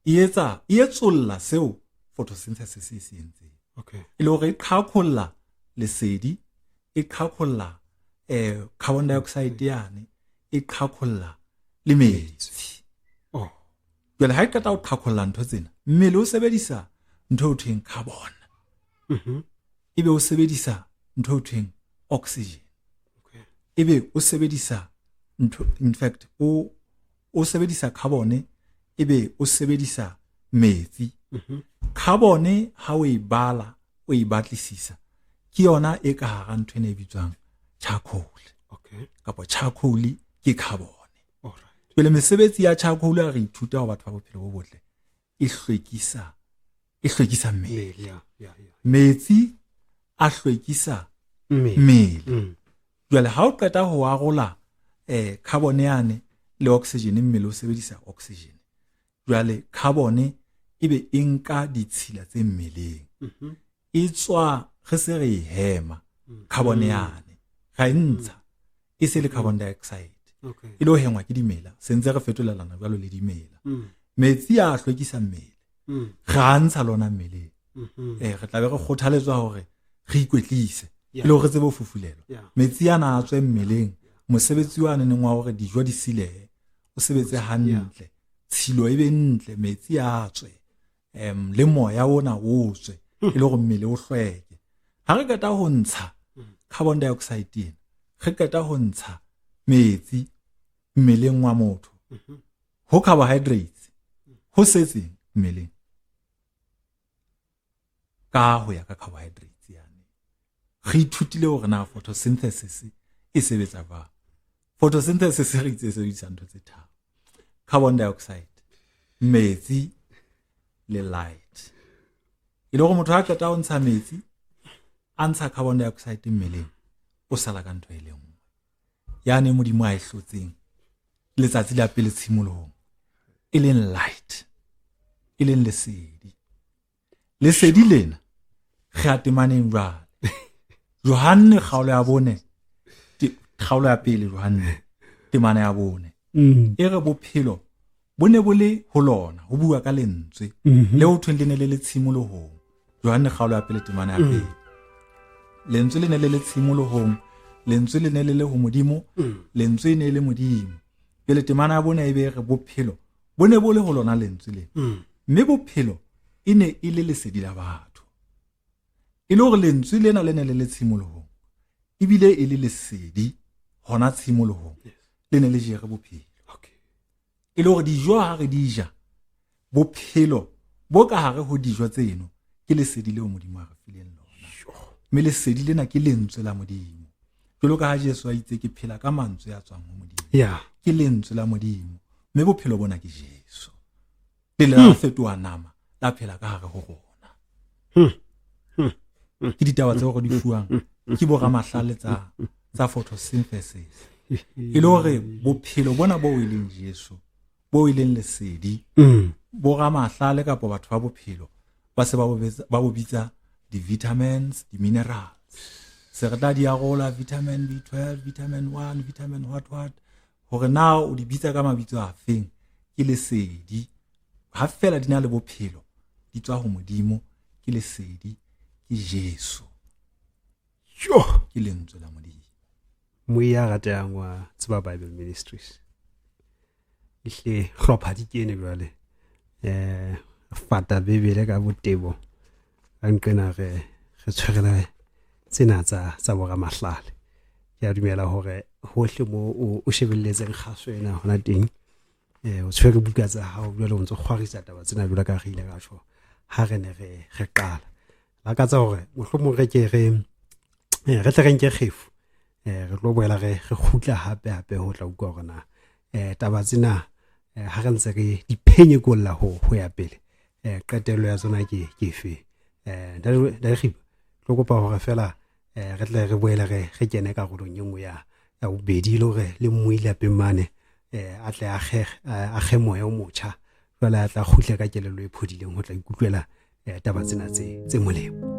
E etsa, e etsolla seo photosynthesis e se entseng. Okay. E le hore e qhaqholla lesedi, e qhaqholla carbon dioxide yane, e qhaqholla le metsi. Oh. Jwale ha e qeta ho qhaqholla ntho tsena, mmele o sebedisa ntho eo thweng carbon. Ebe o sebedisa ntho eo thweng oxygen. Okay. Ebe o sebedisa ntho, in fact o sebedisa carbon, ebe o sebedisa metsi. Carbon ha o e bala, o e batlisisa, ke yona e ka hara ntho ena e bitswang charcoal. Okay. Kapa charcoal ke carbon. Alright. Pele mesebetsi ya charcoal ha re ithuta ho batho ba bophelo bo botle, e hlwekisa mmele. Yeah. Metsi a hlwekisa mmele. Jwale ha o qeta ho arola carbon yane le oxygen, mmele o sebedisa oxygen. Jwale carbon ebe e nka ditshila tse mmeleng. E tswa re se re hema carbon yane, ra e ntsha e se le carbon dioxide. Okay. E lo hengwa ke dimela, se ntse re fetolelana jwalo le dimela. Metsi a hlwekisa mmele. Re a ntsha lona mmeleng. Re tla be re kgothaletswa hore re ikwetlise. E le hore re tsebe ho fufulelwa. Metsi ana a tswe mmeleng, mosebetsi wa neneng wa hore dijo di silehe o sebetse hantle, tshilo e be ntle, metsi a tswe, le moya ona o tswe, e le hore mmele o hlweke. Ha re qeta ho ntsha carbon dioxide ena, re qeta ho ntsha metsi mmeleng wa motho, ho carbohydrates ho setseng mmeleng ka ho ya ka carbohydrates yane. Re ithutile hore na photosynthesis e sebetsa jwang. Photosynthesis re itse e sebedisa ntho tse tharo: carbon dioxide, metsi le light. E le hore motho ha qeta ho ntsha metsi, a ntsha carbon dioxide mmeleng, o sala ka ntho e le nngwe yane Modimo a e hlotseng letsatsi la pele tshimolohong, e leng light, e leng lesedi. Lesedi lena re a temaneng jwale. Johanne kgaolo ya 4, kgaolo ya 1 Johanne temana ya 4, e re bophelo bo ne bo le ho lona, ho bua ka lentswe le ho thweng le ne le le tshimolohong. Johanne kgaolo ya 1 temana ya 1, lentswe le ne le le tshimolohong, lentswe le ne le le ho Modimo, lentswe e ne le Modimo. Pele temana ya 4 e be re bophelo bo ne bo le ho lona lentswe le, mme bophelo e ne e le lesedi la batho. E le hore lentswe lena le ne le le tshimolohong, ebile e le lesedi hona tshimolohong, le ne le jere bophelo. E le hore dijo ha re di ja, bophelo bo ka hare ho dijo tseno ke lesedi leo Modimo a re fileng lona. Mme lesedi lena ke lentswe la Modimo. Jwalo ka ha Jesu a itse ke phela ka mantswe a tswang ho Modimo. Ke lentswe la Modimo, mme bophelo bona ke Jesu. Le la fetoha nama, la phela ka hare ho rona. Ke ditaba tseo re di fuwang ke boramahlale tsa photosynthesis. E le hore bophelo bona bo e leng Jesu, bo e leng lesedi, boramahlale kapa batho ba bophelo ba se ba bo bitsa di-vitamins, di-minerals. Se re tla di arola vitamin B12, vitamin 1, vitamin what what, hore na o di bitsa ka mabitso a feng, ke lesedi. Ha fela di na le bophelo, di tswa ho Modimo, ke lesedi, ke Jesu. Ke lentswe la Modimo. Moya ratehang wa Tseba Bible Ministries. Ehle hlopha di kene jwale. Fata Bibele ka botebo. Ka nqena re tshwerela tsena tsa boramahlale. Ke a dumela hore hohle mo o shebelletseng kgaso ena hona teng, o tshwere buka tsa hao jwale o ntso kgwarisa taba tsena jwalo ka re ile ra tjho ha re ne re qala. Lakatsa hore mohlomong re ke re tle re nke kgefu, re tlo boela re kgutla hape ho tla utlwa hore na taba tsena ha re ntse re di phenyekolla ho ya pele, qetello ya tsona ke efe. Ntate Kgiba, tlo kopa hore fela re tle re boele re kene karolong e nngwe ya bobedi, le hore le mmui lapeng mane a tle a kge moya o motjha, jwale a tla kgutle ka kelello e phodileng ho tla ikutlwela taba tsena tse molemo.